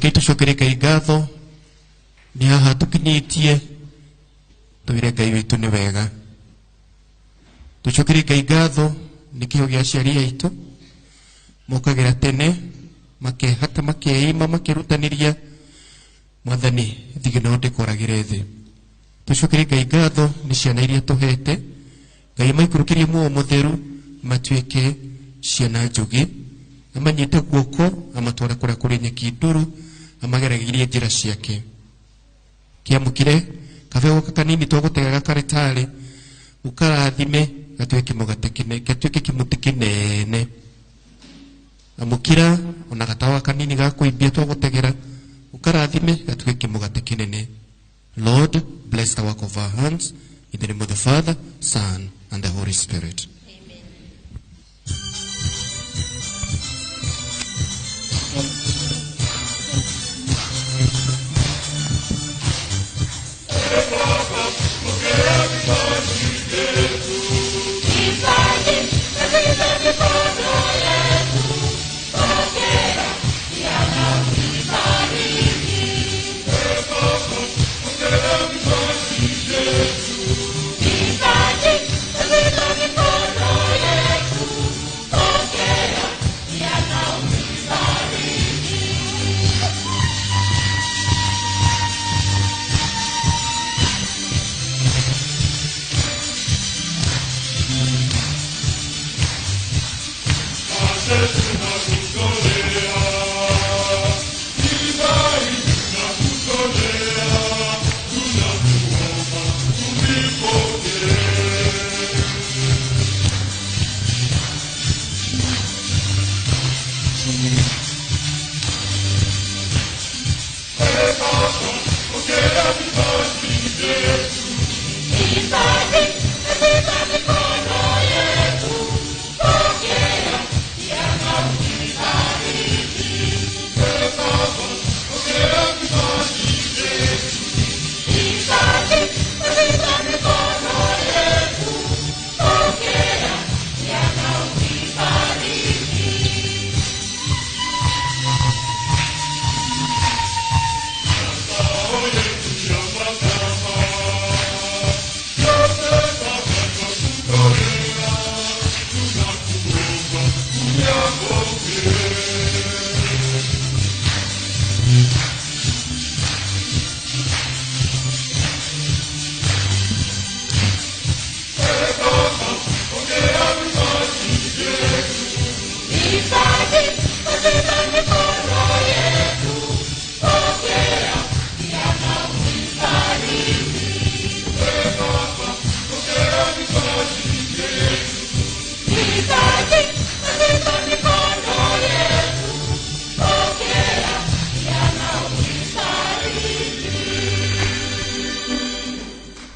Rekei tũcokerie Ngai ngatho nĩ haha tũkinyĩtie, tũire Ngai witũ nĩ wega. Tũcokerie Ngai ngatho nĩ kĩheo gĩa aciari aitũ, mokagĩra tene makehata makeima makerutanĩria, Mwathani thigino ndĩkoragĩre thĩ. Tũcokerie Ngai ngatho nĩ ciana iria tũhete, Ngai maikũrũkĩrie muoyo mũtheru matuĩke ciana njũgĩ, amanyite guoko amatware kũrĩa kũrĩ nyeki ndũrũ, amageragirie njĩra ciake. Kĩamũkĩre kabegũ gaka kanini twagũtegaga karĩtarĩ, ũkarathime gatuĩke mũgate kĩne, gatuĩke kĩmũtĩ kĩnene. Amũkĩra ona gatawa kanini ga kũimbia twagũtegera, ũkarathime gatuĩke kĩmũgate kĩnene. Lord, bless the work of our hands in the name of the Father, Son, and the Holy Spirit.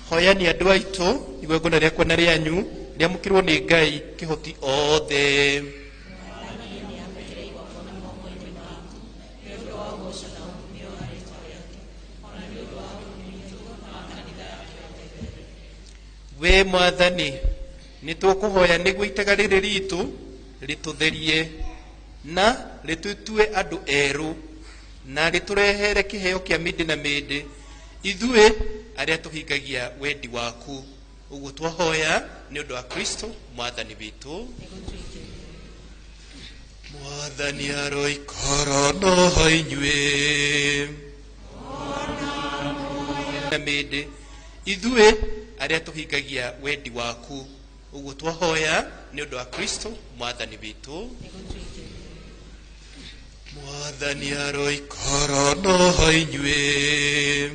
Hoyani andũ aitũ igongona rĩakwa na rĩanyu rĩamũkĩrwo nĩ Ngai kĩhoti othe. We Mwathani, nĩ tũkũhoya nĩguo itega rĩrĩ ritũ rĩtũtherie na rĩtũtue andũ erũ na rĩtũrehere kĩheo kĩa mĩndĩ na mĩndĩ, ithuĩ arĩa tũhingagia wendi waku. Ũguo twahoya nĩ ũndũ wa Kristo Mwathani witũ. Mwathani aroikara na inyuĩ na mĩndĩ, ithuĩ arĩa tũhingagia wendi waku. Ũguo twahoya nĩ ũndũ wa Kristo Mwathani witũ. Mwathani aroikara na inyuĩ.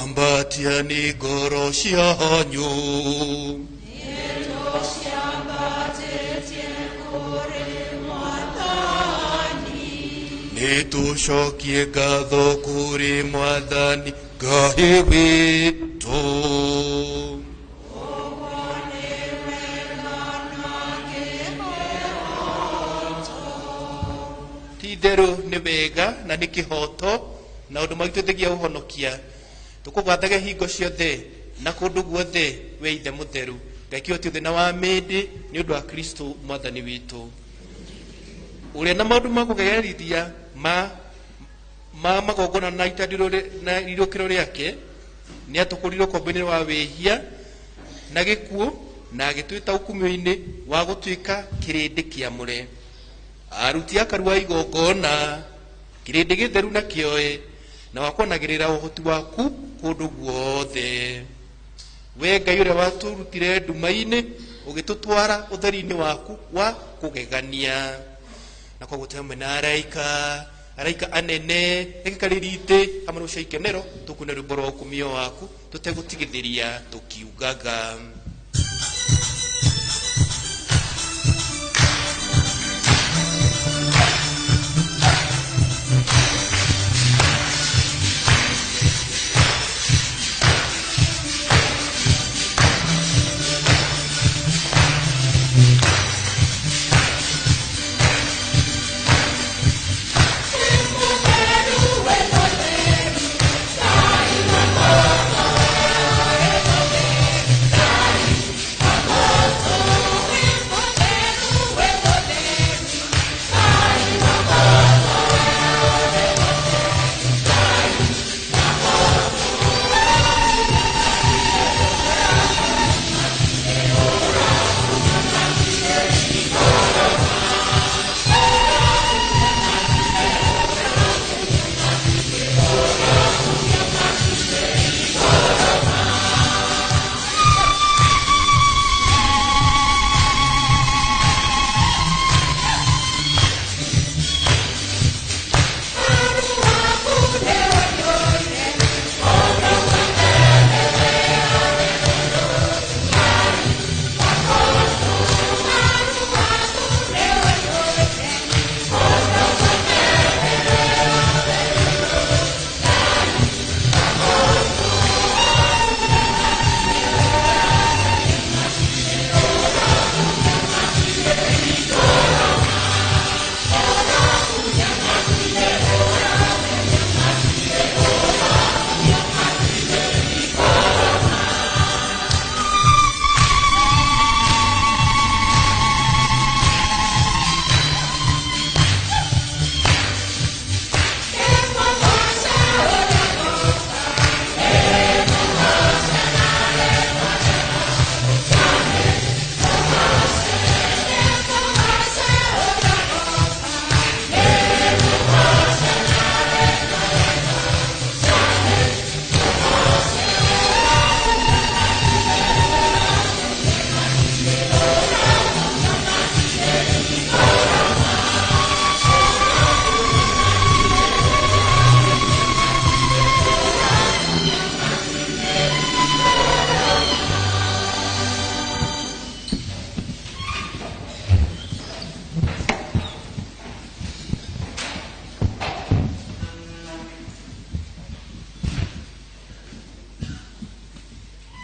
Ambatiani ngoro cianyu. Nĩtũcokie ngatho kũrĩ Mwathani Ngai witũ. Ti itherũ nĩ wega na nĩ kĩhoto na ũndũ magĩtũteithagia ũhonokia, tũkũgathage hingo ciothe na kũndũ guothe, we Ithe mũtheru, Ngai kĩhoti ũthĩ na wa mĩndĩ nĩ ũndũ wa Kristo mwathani witũ, ũrĩa na maũndũ ma kũgegerithia ma magongona na itandĩro na rirũkĩro rĩake nĩ atũkũrirwo ũkombo-inĩ wa wĩhia na gĩkuũ na agĩtwĩta ũkumio-inĩ wa gũtuĩka kĩrĩndĩ kĩamũre, aruti a karua igongona, kĩrĩndĩ gĩtheru na kĩoe, na wakuonagĩrĩra ũhoti waku kũndũ guothe. We Ngai ũrĩa watũrutire nduma-inĩ ũgĩtũtwara ũtheri-inĩ waku wa kũgegania, na koguo twĩ hamwe na araika anene nĩgĩkarĩri itĩ hamwe na ũcio ikenero tũkune rwĩmbo rwa ũkumio waku tũtegũtigithĩria tũkiugaga.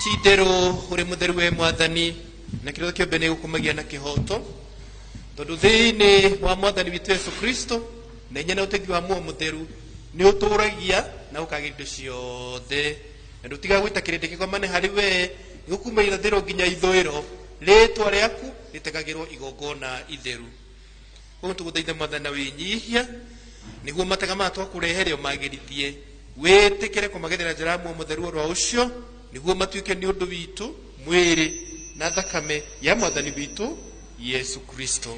Ti-itherũ ũrĩ mũtheru we mwathani, na kĩrĩa kĩũmbe nĩ gũkumagia na kĩhoto, tondũ thĩinĩ wa mwathani witũ Yesu Kristo na hinya na ũteithio wa muoyo mũtheru nĩ ũtũũragia na ũkagĩra indo ciothe, na ndũtigaga gwĩta kĩrĩndĩ kĩgomane harĩ we, nĩgũkuma irathĩro nginya ithũĩro, rĩĩtwa rĩaku rĩtegagĩrwo igongona itheru. Koguo tũgũthaitha mwathani na wĩnyihia, nĩguo matega maya twakũrehere ũmagĩrithie, wĩtĩkĩre kũmagethera njĩra ya muoyo mũtheru oro ũcio, nĩguo matuĩke nĩ ũndũ witũ mwĩrĩ na thakame ya mwathani witũ Yesu Kristo,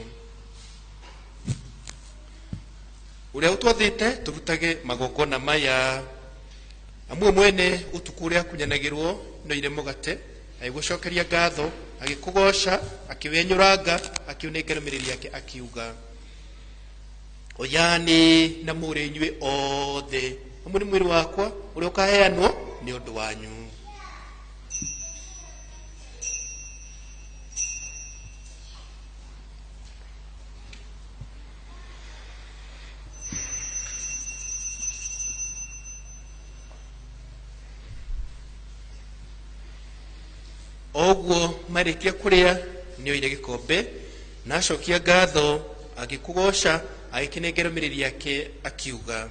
ũrĩa ũtwathĩte tũrutage magongona maya. Amwe mwene ũtukũ ũrĩa akunyanagĩrwo noire mũgate, agĩgũcokeria ngatho, agĩkũgooca, akĩwenyũranga, akĩũnengera mĩrĩri yake, akiuga, oyani na mũrĩ inyuĩ othe, amu nĩ mwĩrĩ wakwa ũrĩa ũkaheanwo nĩ ũndũ wanyu. Oguo marĩkia kũrĩa nĩoire gĩkombe na acokia ngatho, agĩkũgooca, agĩkĩnengera mĩrĩri yake, akiuga,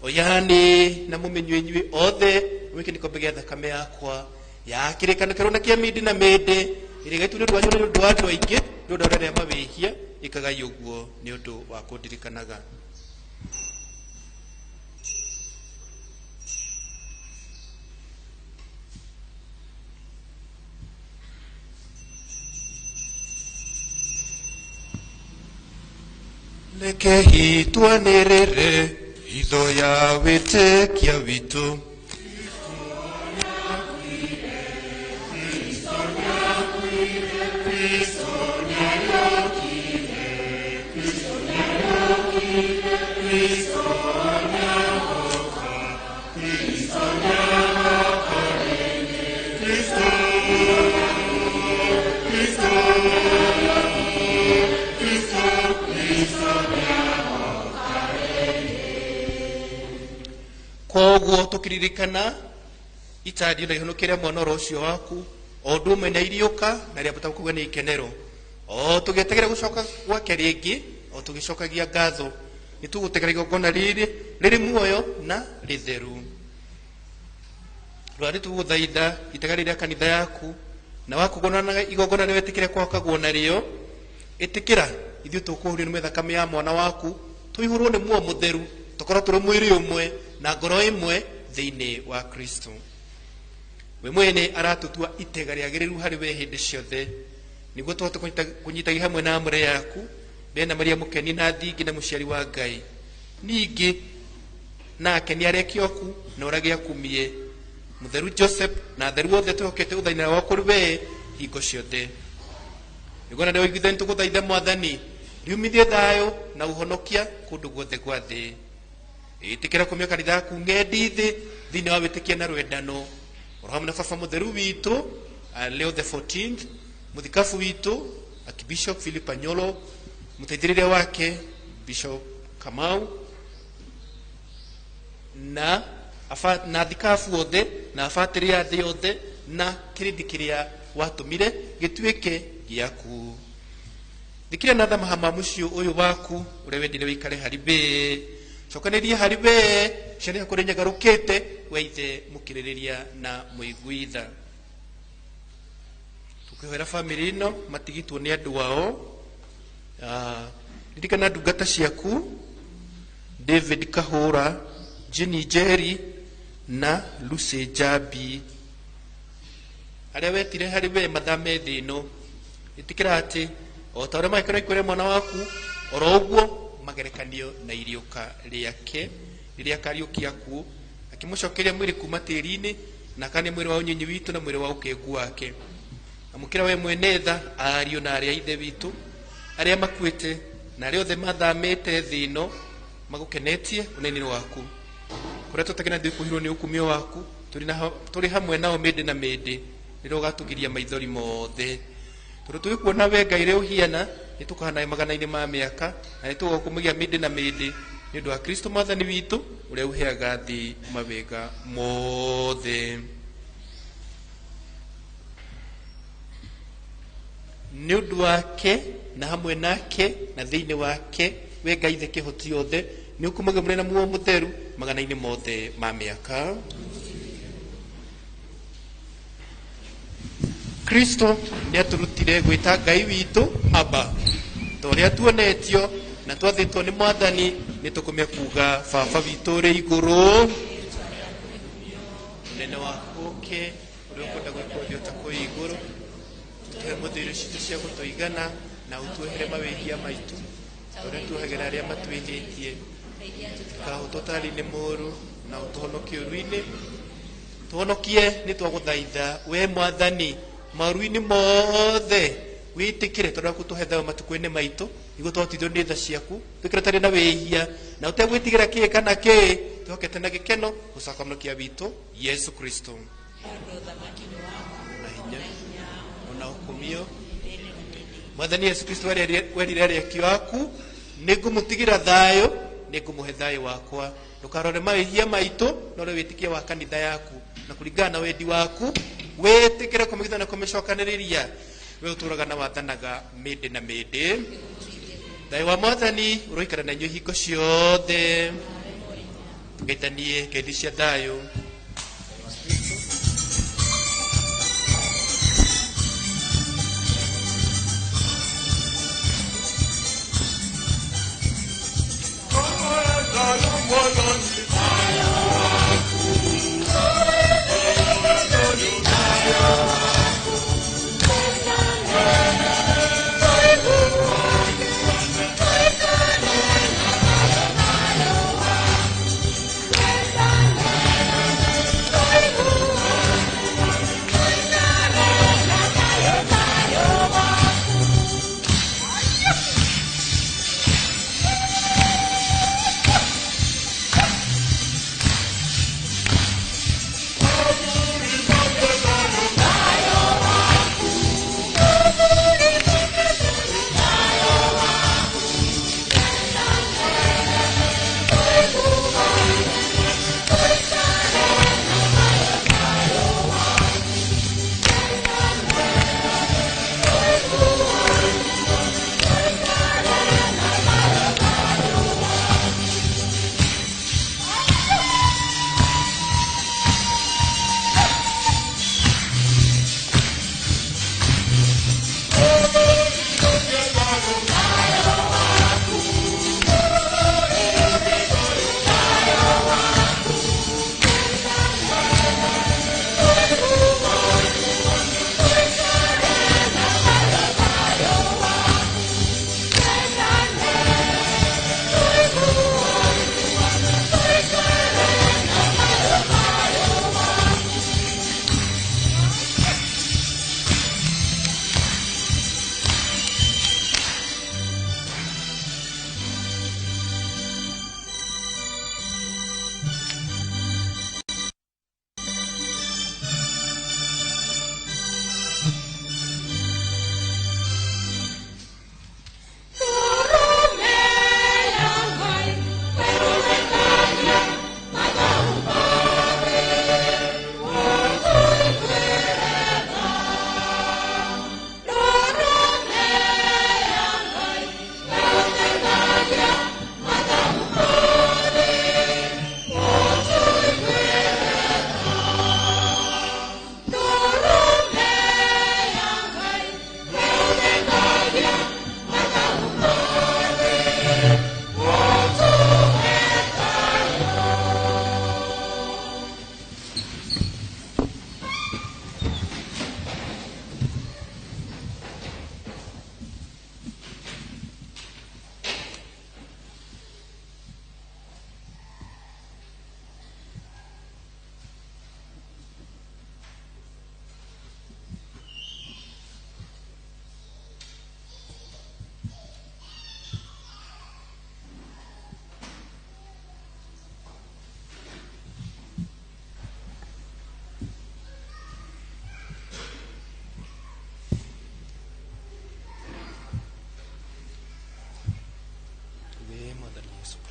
oyani na mũmĩnyue inyuĩ othe, gĩkĩ nĩ gĩkombe gĩa thakame yakwa Ya kĩrĩkanĩro kĩerũ na kĩa mĩndĩ na mĩndĩ ĩrĩa ĩgaitwo nĩ ũndũ wanyu na nĩ ũndũ wa andũ aingĩ nĩ ũndũ wa arĩa mawĩhia ĩkagai ũguo nĩ ũndũ wa kũndirikanaga. Reke twanĩrĩre hitho ya wĩtĩkia witũ. Koguo tukiririkana itandio na ihonokia rĩa mwana oro ũcio waku o ũndũ ũmwe na iriũka na rĩambata kũgĩa nĩ ikenero o tũgĩetagĩra gũcoka gwake rĩngĩ o tũgĩcokagia ngatho nĩ tũgũtegera igongona rĩrĩ rĩrĩ muoyo na rĩtheru. Rwari tũgũthaitha itega rĩrĩa kanitha yaku na wakũgonana igongona nĩ wetĩkĩre kwakagwo narĩo ĩtĩkĩra ithuĩ tũkũhurio nĩ thakame ya mwana waku tũihũrwo nĩ muoyo mũtheru tũkorwo tũrĩ mwĩrĩ ũmwe na ngoro ĩmwe thĩinĩ wa Kristo. We mwene aratutua itega rĩagĩrĩru harĩ we hĩndĩ ciothe nĩguo tũhote kũnyitagia hamwe na amũre yaku bena Maria mũkeni na thingi na mũciari wa Ngai ningĩ nake nĩ arekioku na ũragĩa kumie mũtheru Joseph na atheru othe twĩhokete ũthainĩra wa kũrĩ we hingo ciothe. Nĩguo na nĩũiguithani tũgũthaitha Mwathani riumithie thayũ na ũhonokia kũndũ guothe gwa thĩ. Ĩtĩkĩra kũmia kanitha yaku ng'endi thĩ thĩinĩ wa wĩtĩkia na rwendano oro hamwe na baba mũtheru witũ Leo the 14th mũthikabu witũ Archbishop Philip Anyolo mũteithĩrĩria wake Bishop Kamau na na thikabu othe na abatĩrĩ a thĩ yothe na kĩrĩndĩ kĩrĩa watũmire gĩtuĩke gĩaku. Thikĩrĩria na thamaha ma mũciĩ ũyũ waku ũrĩa wendire wĩikare harĩ we cokanĩria harĩ we ciana ciaku ũrĩa nyagarũkĩte we ithe mũkĩrĩrĩria na mũiguitha. Tũkĩhoera bamĩrĩ ĩno matigitwo nĩ andũ ao. Ririkana ndungata ciaku David Kahũra, Jenny Njeri na Lucy Njambi arĩa wetire harĩ we mathame thĩ ĩno. Ĩtĩkĩra atĩ o ta ũrĩa magĩkorwo ikũrĩa mwana waku oro ũguo magerekanio na iriũka rĩake rĩrĩa akariũkia kuo akĩmũcokeria mwĩrĩ kuma tĩri-inĩ na akane mwĩrĩ wa ũnyinyi witũ na mwĩrĩ wa ũkengu wake. Amũkĩra we mwene tha ariũ na arĩa ithe witũ arĩa makuĩte na arĩa othe mathamĩte thĩ ĩno magũkenetie ũnene waku kũrĩa tũtakena ithuĩ kũhirwo nĩ ũkumio waku tũrĩ hamwe nao mĩndĩ na mĩndĩ rĩrĩa ũgatũgiria maithori mothe tondũ tũgĩkuona we Ngai rĩ ũhiana nĩ tũkahana magana-inĩ ma mĩaka na nĩ tũgũkũmũgia mĩndĩ na mĩndĩ nĩ ũndũ wa Kristo Mwathani witũ ũrĩa ũheaga thĩ mawega mothe. Nĩ ũndũ wake na hamwe nake na thĩinĩ wake we Ngai ithe kĩhoti yothe nĩ ũkumagio mũrĩ na muoyo mũtheru magana-inĩ mothe ma mĩaka. Kristo nĩ atũrutire gwĩta Ngai witũ Aba ta ũrĩa tuonetio na twathĩtwo nĩ Mwathani nĩ tũkũmia kuga Baba witũ ũrĩ igũrũ ũnene waku ũke ũrĩa ũkwenda gwĩkwo thĩ o ta kũu igũrũ tũhe mũthĩ irio citũ cia gũtũigana na ũtuohere mawĩhia maitũ ta ũrĩa tuohagĩra arĩa matwĩhĩtie ndũkahũtwo ũtarĩ-inĩ mũũru na ũtũhonokie ũũru-inĩ tũhonokie nĩ twagũthaitha we Mwathani maũru-inĩ mothe wĩtĩkĩre tondũ waku tũhe thayũ matukũ-inĩ maitũ nĩguo tũhotithio nĩ tha ciaku twĩkĩre ũtarĩ na wĩhia na ũtegwĩtigĩra kĩĩ kana kĩĩ twĩhokete na gĩkeno gũcoka mũnokia witũ Yesu Kristo na hinya ona ũkumio Mwathani Yesu Kristo werire arĩa aku nĩ ngũmũtigĩra thayũ nĩ ngũmũhe thayũ wakwa ndũkarore mawĩhia maitũ no ũrĩ wĩtĩkia wa kanitha yaku na kũringana na wendi waku wĩtĩkĩre kũmĩgitha na kũmĩcokanĩrĩria we ũtũũraga na wathanaga mĩndĩ na mĩndĩ. Thayũ wa Mwathani ũroikara na inyuĩ hingo ciothe tũgeithanie ngeithi cia thayũ.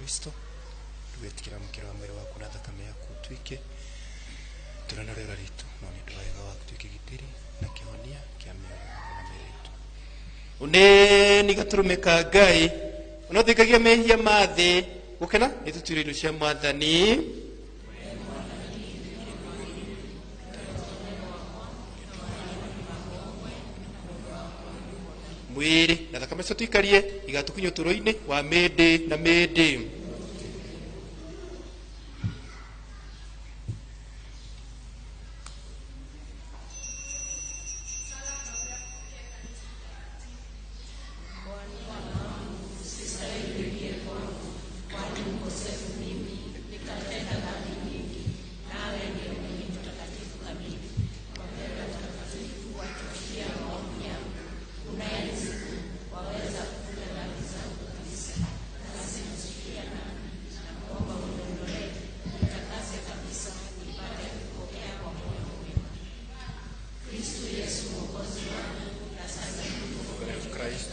Kristo rwĩtĩkĩra mũkĩra wa mwĩrĩ waku na thakame yaku ũtuĩke tũrana rĩera ritũ no nĩ ũndũ wa wega waku tuĩke gitĩri na kĩhonia kĩa mĩoyo na mĩĩrĩ itũ. Ũneni gatũrũme ka Ngai ũnathikagia mehia ma thĩ gũkena nĩ tũtuire indo cia Mwathani. Mwĩrĩ na thakame cio tuikarie igatũkinya ũtũũro-inĩ wa mĩndĩ na mĩndĩ. Christ.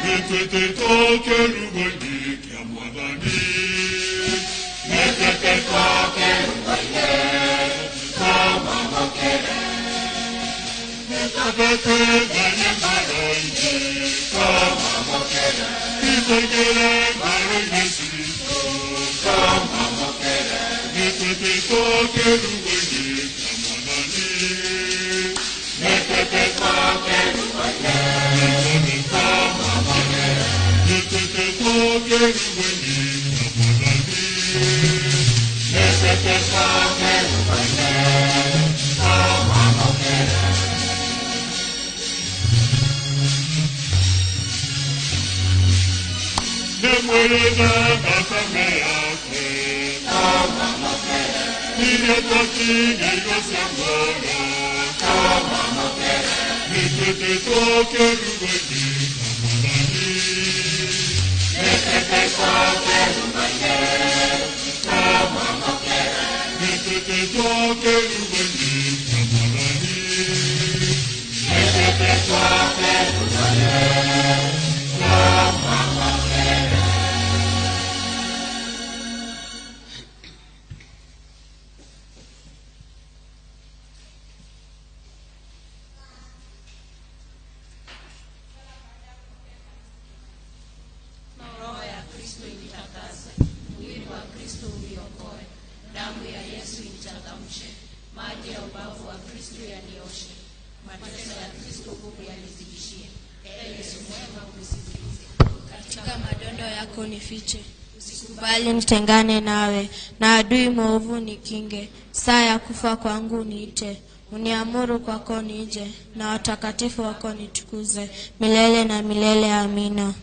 Nĩtwĩtĩtwo kĩrugo-inĩ kĩa Mwathani. Usikubali nitengane nawe, na adui mwovu nikinge. Saa ya kufa kwangu niite, uniamuru kwako nije, na watakatifu wako nitukuze milele na milele. Amina.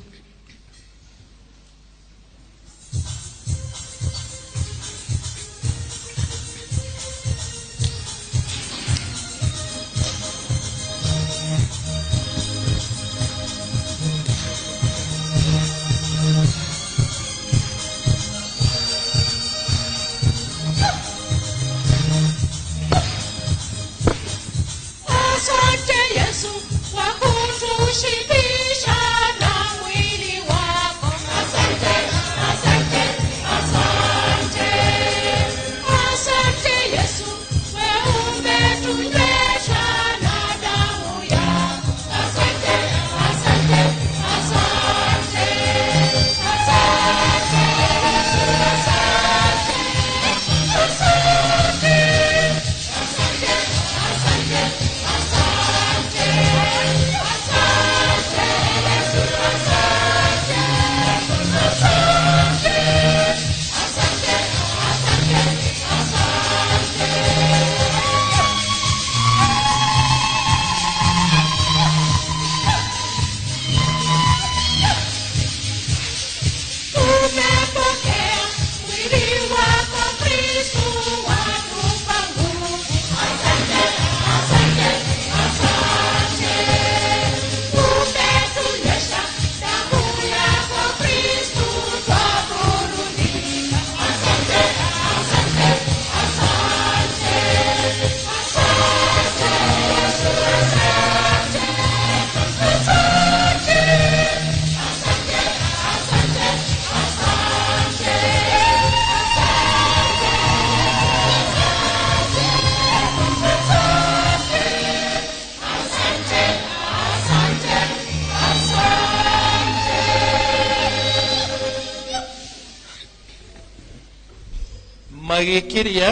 Magĩkĩrĩa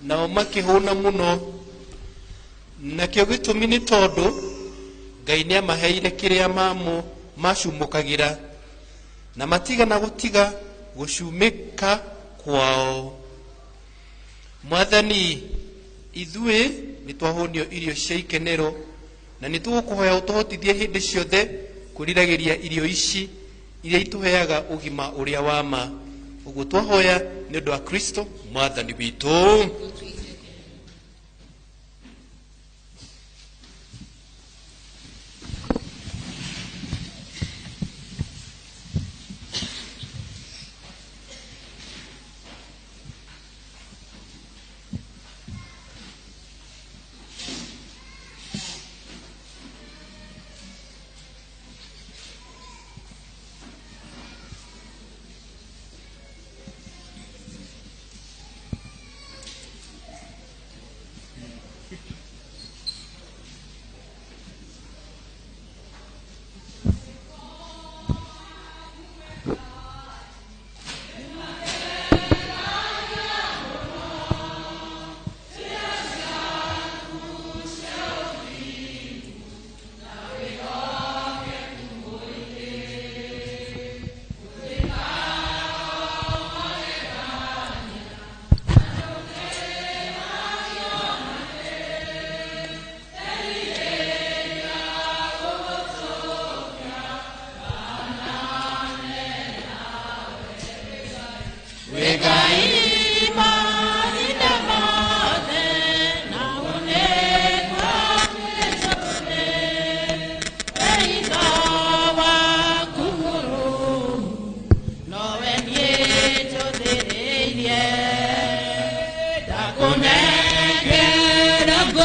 nao makĩhũna mũno, nakĩo gĩtũmi nĩ tondũ Ngai nĩamaheire kĩrĩa macumũkagĩra, na matigana gũtiga gũcumĩka kwao. Mwathani, ithuĩ nĩtwahũnio irio cia ikenero, na nĩtũgũkũhoya ũtũhotithie hĩndĩ ciothe kwĩriragĩria irio ici iria itũheaga ũgima ũrĩa wa ma. Ũguo twahoya nĩ ũndũ wa Kristo Mwathani witũ.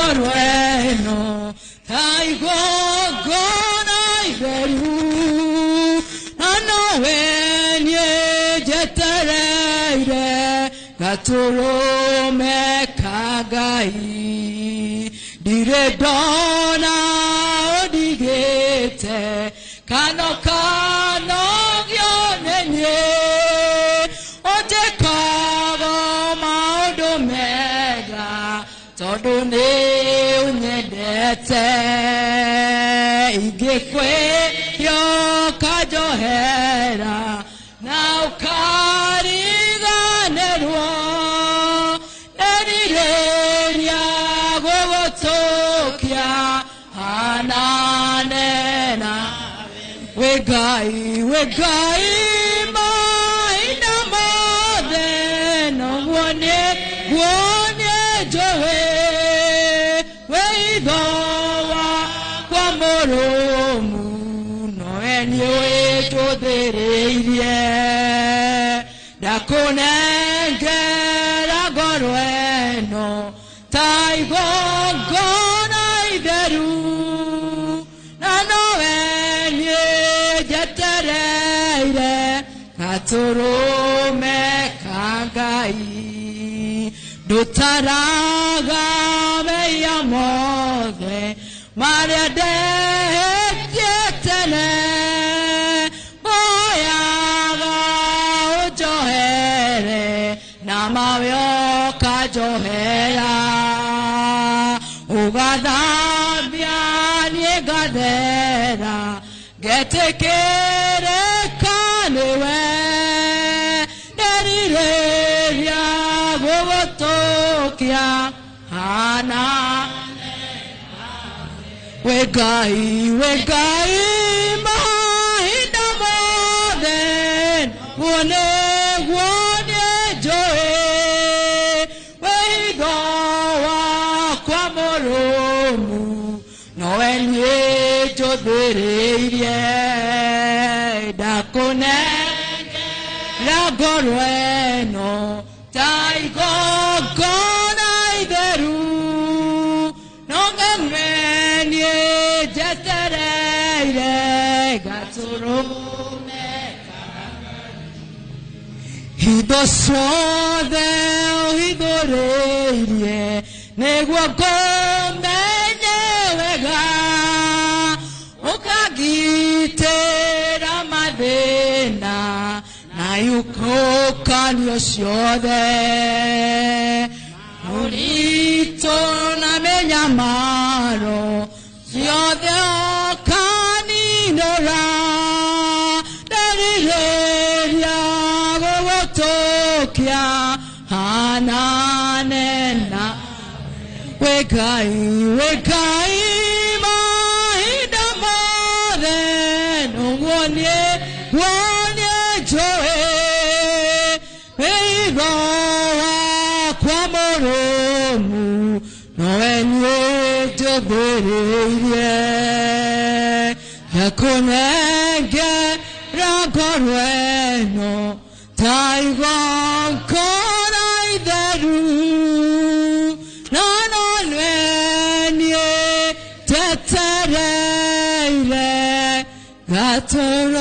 ngoro ĩno ta igongona itheru na nowe niĩ njetereire gatũrũme ka Ngai ndirĩ ndona ũndigĩte kano kanogio nĩ niĩ ũnjĩkaga maũndũ mega tondũ nĩ ũnyendete ingĩkwĩhia ũkanjohera na ũkariganĩrwo nĩrirĩria gũgũtũkia hanane nawe wĩ Ngai mahinda mothe noguo nĩguo niĩ njũĩ wĩitho wakwa mũrũmu nowe nĩũĩnjũthĩrĩirie ndakũnengera ngoro ĩno ta igongona itheru na nowe niĩ njetereire gatũrũme ka Ngai ndũtaraga mehia mothe marĩa ndehĩtie tene mboyaga ũnjohere na mawe ũkanjohera ũgathambia niĩ ngathera ngetĩkĩrĩka nĩwe nderirĩria gũgũtũkia hana wĩ Ngai mahinda mothe guo nĩguo niĩ njũĩ wĩitho wakwa mũrũmu nowe niĩ njũthĩrĩirie ndakũnengera ngoro ĩno ta igongona itheru no ng'eng'e niĩ njetereire gatũrũme hitho ciothe ũhithũrĩirie nĩguo ngũmenye wega ũkangitĩra mathĩna na iũkanio ciothe ũritũ na mĩnyamaro ciothe ũkaninũra nderirĩria gũgũtũkia hanane na wĩ Ngai mahinda mothe noguo niĩ njũĩ wĩitho wakwa mũrũmu nowe niĩ njũthĩrĩirie ndakũnengera ngoro ĩno ta igongona itheru na nonwe niĩ njetereire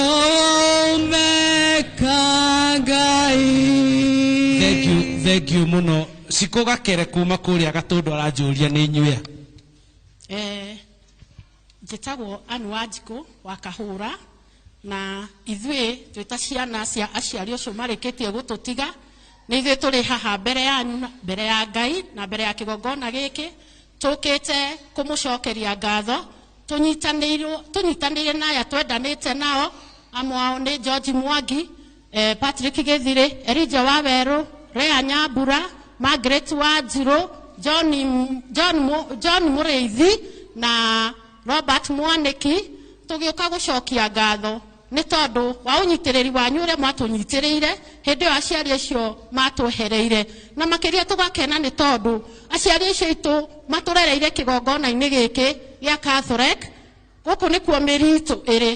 gatũrũme ka Ngai. Thank you mũno Cikũ Gakere kuma kũrĩa Gatũndũ aranjũria nĩ inyuĩ a. Njĩtagwo Ann Wanjikũ wa Kahũra na ithuĩ twĩ ta ciana cia aciari ũcio marĩkĩtie gũtũtiga nĩ ithuĩ tũrĩ haha mbere yanyu mbere ya Ngai na mbere ya kĩgongona gĩkĩ tũkĩte kũmũcokeria ngatho tũnyitanĩire na aya twendanĩte nao amwe ao nĩ George Mwangi, Patrick Gĩthirĩ, Elijah Wawerũ, Rea Nyambura, Margaret Wanjirũ, John Mũrĩithi na Robert Mwanĩki tũgĩũka gũcokia ngatho nĩ tondũ wa ũnyitĩrĩri wanyu ũrĩa mwatũnyitĩrĩire hĩndĩ ĩyo aciari acio matwehereire na makĩria tũgakena nĩ tondũ aciari acio aitũ matũrereire kĩgongona-inĩ gĩkĩ gĩa Catholic gũkũ nĩkuo mĩri itũ ĩrĩ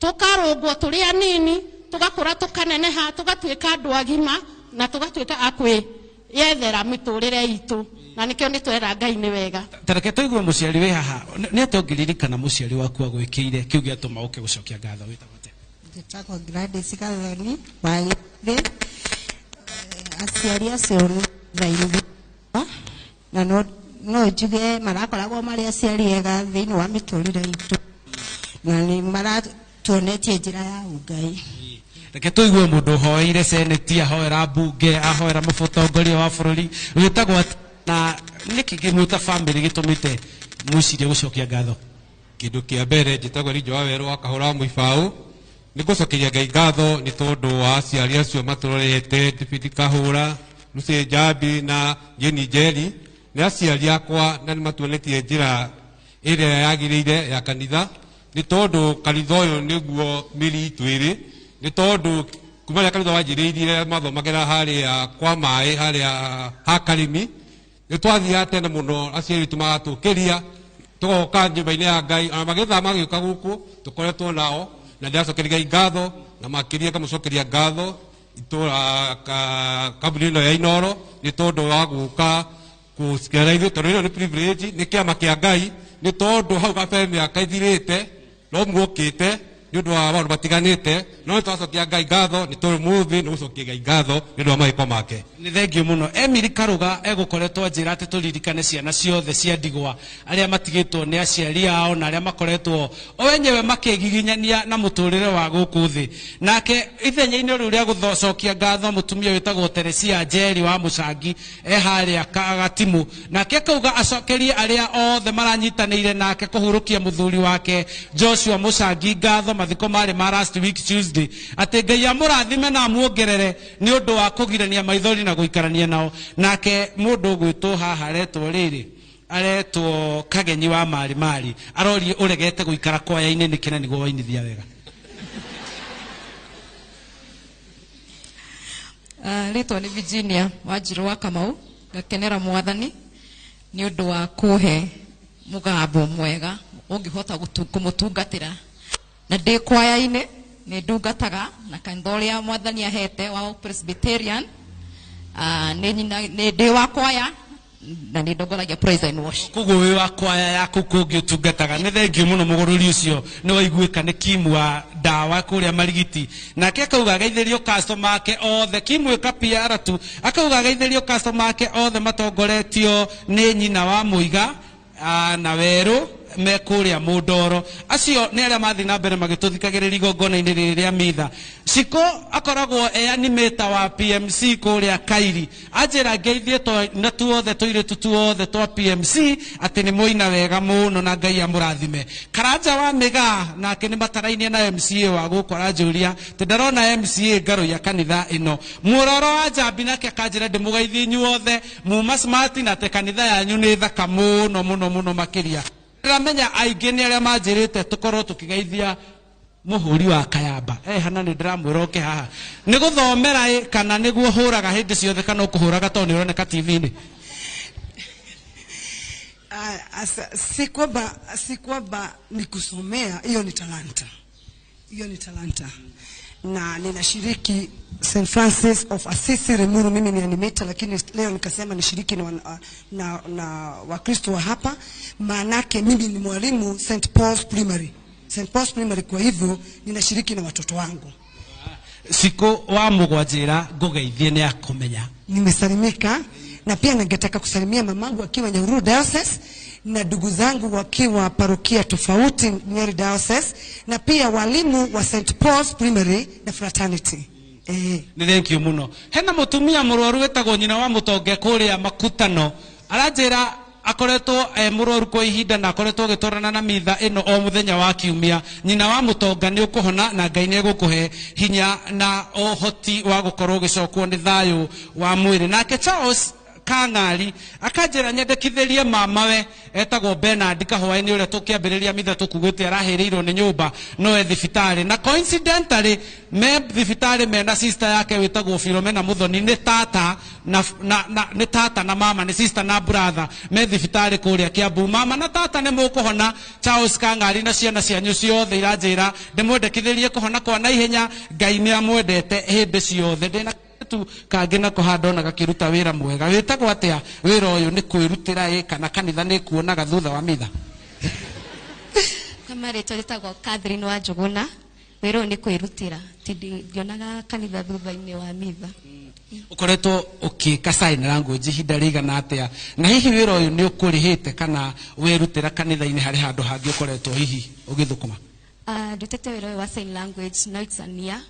tũkarũngwo tũrĩ anini tũgakũra tũkaneneha tũgatuĩka andũ agima na tũgatuĩka a kwĩyethera mĩtũrĩre itũ. Na nĩkĩo nĩ twera Ngai nĩ wega. Tareke tũigue mũciari wĩ haha. Nĩ atĩa ũngĩririkana mũciari waku agwĩkĩire kĩu gĩatũma ũke gũcokia ngatho? Wĩtagwo atĩa? Njĩtagwo Gladys Gathoni wa Gĩthĩ. Aciari acio nĩ thaitho na no njuge marakoragwo marĩ aciari ega thĩinĩ wa mĩtũrĩre itũ, na nĩ maratuonetie njĩra ya ũngai. Reke tũigue mũndũ ũhoeire seneti, ahoera mbunge, ahoera mũtongoria wa bũrũri, wĩtagwo atĩa, na nĩkĩ kĩmwe ta bamĩrĩ gĩtũmĩte mwĩcirie gũcokia ngatho? Kĩndũ kĩa mbere, njĩtagwo Elijah wa Werũ wa Kahũra wa Mũibaũ. Nĩ ngũcokeria Ngai ngatho nĩ tondũ wa aciari acio matũrorete, David Kahũra, Lucy Njambi na Jane Njeri. Nĩ aciari akwa na nĩ matuonetie njĩra ĩrĩa yagĩrĩire ya kanitha, nĩ tondũ kanitha ũyũ nĩguo mĩri itũ ĩrĩ, nĩ tondũ kuma rĩrĩa kanitha wanjĩrĩirie mathomagĩra harĩa kwa maĩ harĩa ha Karimi, nĩ twathiaga tene mũno, aciari aitũ magatũkĩria tũgoka nyũmba-inĩ ya Ngai, ona magĩthama magĩũka gũkũ tũkoretwo nao, na ndĩracokeria Ngai ngatho, na makĩria ngamũcokeria ngatho itũra kambuni ĩno ya Inooro nĩ tondũ wa gũka kũcikera ithuĩ, tondũ ĩno nĩ privilege, nĩ kĩama kĩa Ngai, nĩ tondũ hau kabere mĩaka ĩthirĩte no muokĩte nĩ ũndũ wa maũndũ matiganĩte, no nĩ tũracokia Ngai ngatho nĩ tondũ mũthĩ nĩ gũcokia Ngai ngatho nĩ ũndũ wa mawĩko make. Nĩ thengio mũno. Emily Karuga egũkoretwo anjĩra atĩ tũririkane ciana ciothe cia ndigwa, arĩa matigĩtwo nĩ aciari ao na arĩa makoretwo o enyewe makĩgiginyania na mũtũrĩre wa gũkũ thĩ. Nake ithenya-inĩ rĩu rĩa gũcokia ngatho, mũtumia wĩtagwo Teresia Njeri wa Mũcangi e harĩa Gatimu, nake akauga acokerie arĩa othe maranyitanĩire nake kũhurũkia mũthuri wake Joshua Mũcangi ngatho. Mathiko marĩ ma last week Tuesday, atĩ Ngai amũrathime na amuongerere nĩ ũndũ wa kũgirania maithori na gũikarania nao. Nake mũndũ ũgwĩtwo haha aretwo rĩrĩ, aretwo Kagenyi wa Mari Mari, arorie ũregete gũikara kwaya-inĩ nĩkĩ na nĩguo wainithia wega. Rĩtwa nĩ Virginia Wanjirũ wa Kamau. Ngakenera Mwathani nĩ ũndũ wa kũhe mũgambo mwega ũngĩhota kũmũtungatĩra, na ndĩ kwaya-inĩ nĩ ndungataga na kanitha ũrĩa Mwathani ahete wa Presbyterian. Nĩ ndĩ wa kwaya na nĩ ndongoragia praise and worship. Koguo wĩ wa kwaya yaku kũngĩ ũtungataga. Nĩ thengio mũno, mũgũrũri ũcio nĩ waiguĩka nĩ Kimu wa ndawa kũrĩa Marigiti. Nake akauga ageithĩrio customer ake othe, Kimu ĩka PR tu, akauga ageithĩrio customer ake othe matongoretio nĩ nyina wa Mũiga na Werũ me kũrĩa Mũndoro. Acio nĩ arĩa mathiĩ na mbere magĩtũthikagĩrĩria igongona-inĩ rĩrĩ rĩa mitha. Ciko akoragwo e animator wa PMC kũrĩa Kairi. Anjĩra ngeithie na tuothe tũirĩtu tuothe twa PMC atĩ nĩ mũina wega mũno na Ngai amũrathime. Karanja wa Mĩgaa nake nĩ matarainie na MCA wa gũkũ, aranjũria atĩ ndarona MCA ngarũ ya kanitha ĩno. Mũroro wa Njambi nake akanjĩra ndĩmũgeithie inyuothe muma smart na atĩ kanitha yanyu nĩ thaka mũno mũno mũno makĩria. Ndĩramenya aingĩ nĩ arĩa manjĩrĩte tũkorwo tũkĩgeithia mũhũri wa kayamba. Hana nĩ ndĩramwĩra oke haha. Nĩ gũthomera ĩ, kana nĩguo hũraga hĩndĩ ciothe, kana ũkũhũraga tondũ nĩ ũroneka TV-inĩ? Si kwamba ni kusomea, hiyo ni talanta. Hiyo ni talanta. Na ninashiriki St. Francis of Assisi Limuru, mimi ni animator, lakini leo nikasema nishiriki na Wakristo wa hapa, maanake mimi ni mwalimu St. Paul's Primary. St. Paul's Primary, kwa hivyo ninashiriki na watoto wangu. Siku wa mũgwanjĩra ngũgeithie nĩ akũmenya. Nimesalimika, na pia ningetaka kusalimia mamangu akiwa Nyahururu Diocese na ndugu zangu wakiwa parokia tofauti Nyeri Diocese, na pia walimu wa St. Paul's Primary na fraternity. Nĩ thank you mũno. Hena mũtumia mũrwaru wĩtagwo nyina wa Mũtonge kũrĩa Makutano, aranjĩra akoretwo e mũrwaru kwa ihinda na akoretwo agĩtwarana na mitha ĩno o mũthenya wa kiumia. Nyina wa Mũtonga, nĩ ũkũhona na Ngai nĩ egũkũhe hinya na ũhoti wa gũkorwo ũgĩcokwo nĩ thayũ wa mwĩrĩ. Nake Charles Kang'ari akanjĩra nyendekithĩrie mamawe etagwo Bernard Kahwaĩ-inĩ ũrĩa tũkĩambĩrĩria mitha tũkugĩte arahĩrĩirwo nĩ nyũmba no e thibitarĩ, na coincidentally me thibitarĩ mena sister yake wĩtagwo Philomena Muthoni, nĩ tata na nĩ tata na mama, nĩ sister na brother me thibitarĩ kũrĩa Kiambu. Mama na tata nĩ mũkũhona. Charles Kang'ari na ciana cianyu ciothe iranjĩra ndĩmwendekithĩrie kũhona kwa naihenya. Ngai nĩ amwendete hĩndĩ ciothe. Ndĩna Tu kangĩ nako handona gakĩruta wĩra mwega. Wĩtagwo atĩa wĩra ũyũ? Nĩ kwĩrutĩra ĩ kana kanitha nĩ kuonaga thutha wa mitha? Kama rĩtwa rĩtagwo Catherine wa Njũgũna. Wĩra ũyũ nĩ kwĩrutĩra, ndionaga kanitha thutha-inĩ wa mitha. Ũkoretwo ũkĩka sign language ihinda rĩigana atĩa, na hihi wĩra ũyũ nĩ ũkũrĩhĩte kana wĩrutĩra kanitha-inĩ harĩ handũ hangĩ ũkoretwo hihi ũgĩthũkũma? Ndutĩte wĩra ũyũ wa sign language now it's a year,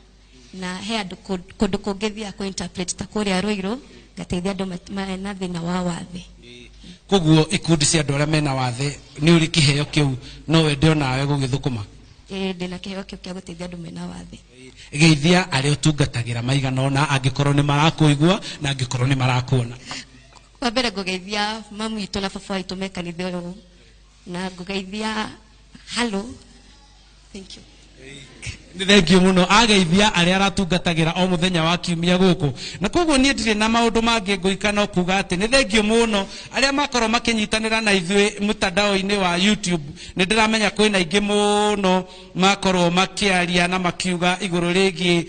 na he andũ kũndũ kũngĩ thiaga kũ-interpret ta kũrĩa Ruiru, ngateithia andũ mena thĩna wa wathe. Koguo ikundi cia andũ arĩa mena wathe nĩ ũrĩ kĩheo kĩu, no wende onawe gũgĩthũkũma? Ĩĩ, ndĩna kĩheo kĩu kĩa gũteithia andũ mena wathe. Geithia arĩa ũtungatagĩra maigana ũna, angĩkorwo nĩ marakũigua na angĩkorwo nĩ marakuona. Wa mbere ngũgeithia mamu witũ na baba witũ me kanitha ũyũ, na ngũgeithia hello, thank you. Nĩ thengiũ mũno ageithia arĩa aratungatagĩra o mũthenya wa kiumia gũkũ, na koguo niĩ ndirĩ na maũndũ mangĩ ngũika no kuga atĩ nĩ thengiũ mũno arĩa makorwo makĩnyitanĩra na ithuĩ mũtandao-inĩ wa YouTube. Nĩ ndĩramenya kwĩna aingĩ mũno makorwo makĩaria na makiuga igũrũ rĩgiĩ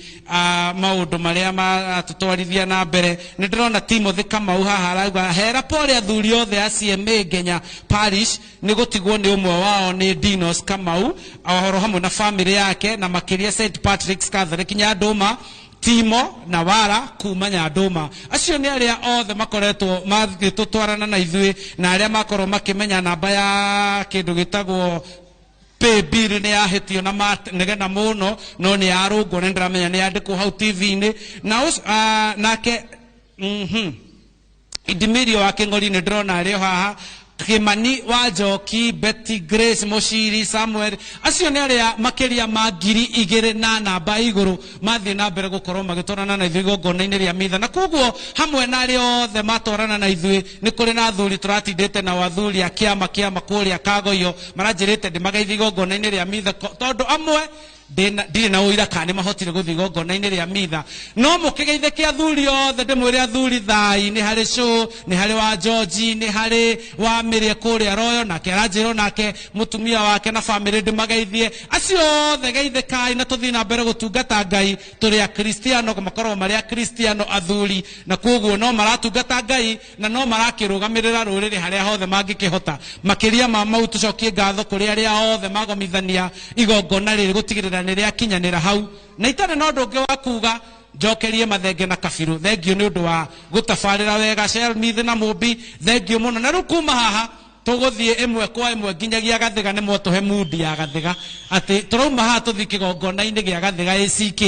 maũndũ marĩa maratũtwarithia na mbere. Nĩ ndĩrona Timothy Kamau haha arauga hera pole athuri othe a CMA Ngenya Parish, nĩ gũtigwo nĩ ũmwe wao nĩ Dinos Kamau oro hamwe na family yake, na makĩria St Patrick's Catholic Nyandũma, Timo na Wara kuma Nyandũma. Acio nĩ arĩa othe makoretwo magĩtũtwarana na ithuĩ, na arĩa makorwo makĩmenya namba ya kĩndũ gĩtagwo pay bill nĩ yahĩtio na manegena mũno, no nĩ yarũngwo, nĩ ndĩramenya nĩ yandĩkwo hau TV-inĩ. Na nake Idimirio wa Kĩng'ori nĩ ndĩrona arĩ o haha, Kimani wa Njoki, Betty Grace Mushiri, Samuel, acio nĩ arĩa makĩria ma 2000 na namba igũrũ mathiĩ na mbere gũkorwo magĩtwarana na ithuĩ igongona-inĩ rĩa mitha. Na koguo hamwe na arĩa othe matwarana na ithuĩ, nĩ kũrĩ na athuri tũratindĩte nao, athuri a kĩama kĩama kũrĩa Kagoyo, maranjĩrĩte ndĩmageithie igongona-inĩ rĩa mitha, tondũ amwe ndirĩ na ũira kana nĩ mahotire gũthiĩ igongona-inĩ rĩa mitha. No mũkĩgeithĩke athuri othe, ndĩmwĩre athuri thai, nĩ harĩ Show, nĩ harĩ wa George, nĩ harĩ wa Mĩrĩe kũrĩa Royo, nake aranjĩrwo nake mũtumia wake na famĩlĩ ndĩmageithie. Acio othe geithĩkai na tũthiĩ na mbere gũtungata Ngai tũrĩ Akristiano, makoragwo marĩ Akristiano athuri, na koguo no maratungata Ngai na no marakĩrũgamĩrĩra rũrĩrĩ harĩa hothe mangĩkĩhota. Makĩria ma mau, tũcokie ngatho kũrĩ arĩa othe magomithania igongona rĩrĩ gũtigĩrĩra nĩ rĩakinyanĩra hau. Na itarĩ na ũndũ ũngĩ wa kuga, njokerie mathenge na kabirũ. Thengiũ nĩ ũndũ wa gũtabarĩra wega Shelmith na Mũmbi, thengiũ mũno. Na rĩu kuma haha tũgũthiĩ ĩmwe kwa ĩmwe nginyagia Gathiga, nĩ mwatũhe mundi ya Gathiga atĩ tũrauma haha tũthiĩ kĩgongona-inĩ gĩa Gathiga ACK,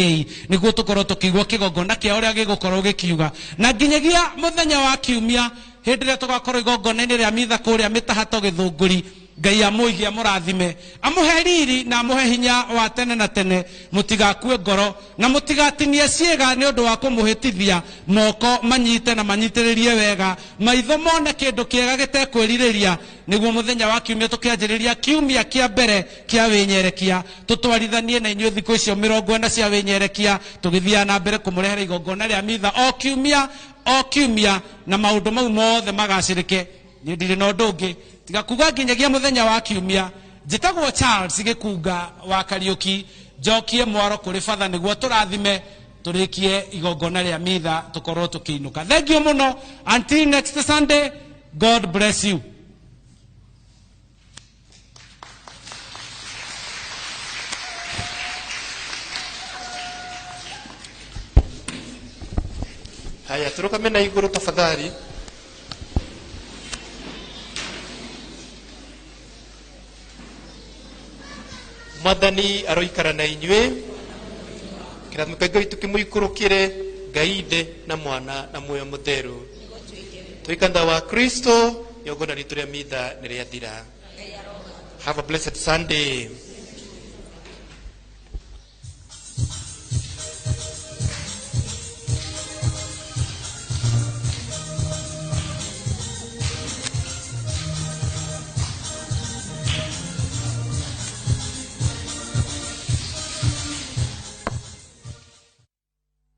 nĩguo tũkorwo tũkĩigua kĩgongona kĩa ũrĩa gĩgũkorwo gĩkiuga. Na nginyagia mũthenya wa kiumia hĩndĩ ĩrĩa tũgakorwo igongona-inĩ rĩa mitha kũrĩa Mĩtahato Gĩthũngũri, Ngai amũigie amũrathime, amũhe riri na amũhe hinya wa tene na tene. Mũtigakue ngoro na mũtigatinie ciĩga nĩ ũndũ wa kũmũhĩtithia, moko manyite na manyitĩrĩrie wega, maitho mone kĩndũ kĩega gĩtekwĩrirĩria, nĩguo mũthenya wa kiumia tũkĩanjĩrĩria kiumia kĩa mbere kĩa wĩnyerekia, tũtwarithanie na inyuĩ thikũ icio 40 cia wĩnyerekia, tũgĩthiaga na mbere kũmũrehera igongona rĩa mitha o kiumia o kiumia, na maũndũ mau mothe magacĩrĩke. Niĩ ndirĩ na ũndũ ũngĩ tiga kuga nginyagia mũthenya wa kiumia. Njĩtagwo Charles Gĩkunga wa Kariũki, njokie mwaro kũrĩ batha nĩguo tũrathime tũrĩkie igongona rĩa mitha tũkorwo tũkĩinũka. Thank you mũno, until next Sunday, God bless you. Haya, tũrũgame na igũrũ tafadhali. Mwathani aroikara na inyuĩ, kĩrathimo kĩa Ngai witũ kĩmũikũrũkĩre, Ngai Ithe na Mwana na Muoyo Mũtheru. Tũikanda wa Kristo, igongona ritũ rĩa mitha nĩ rĩathira. Have a blessed Sunday.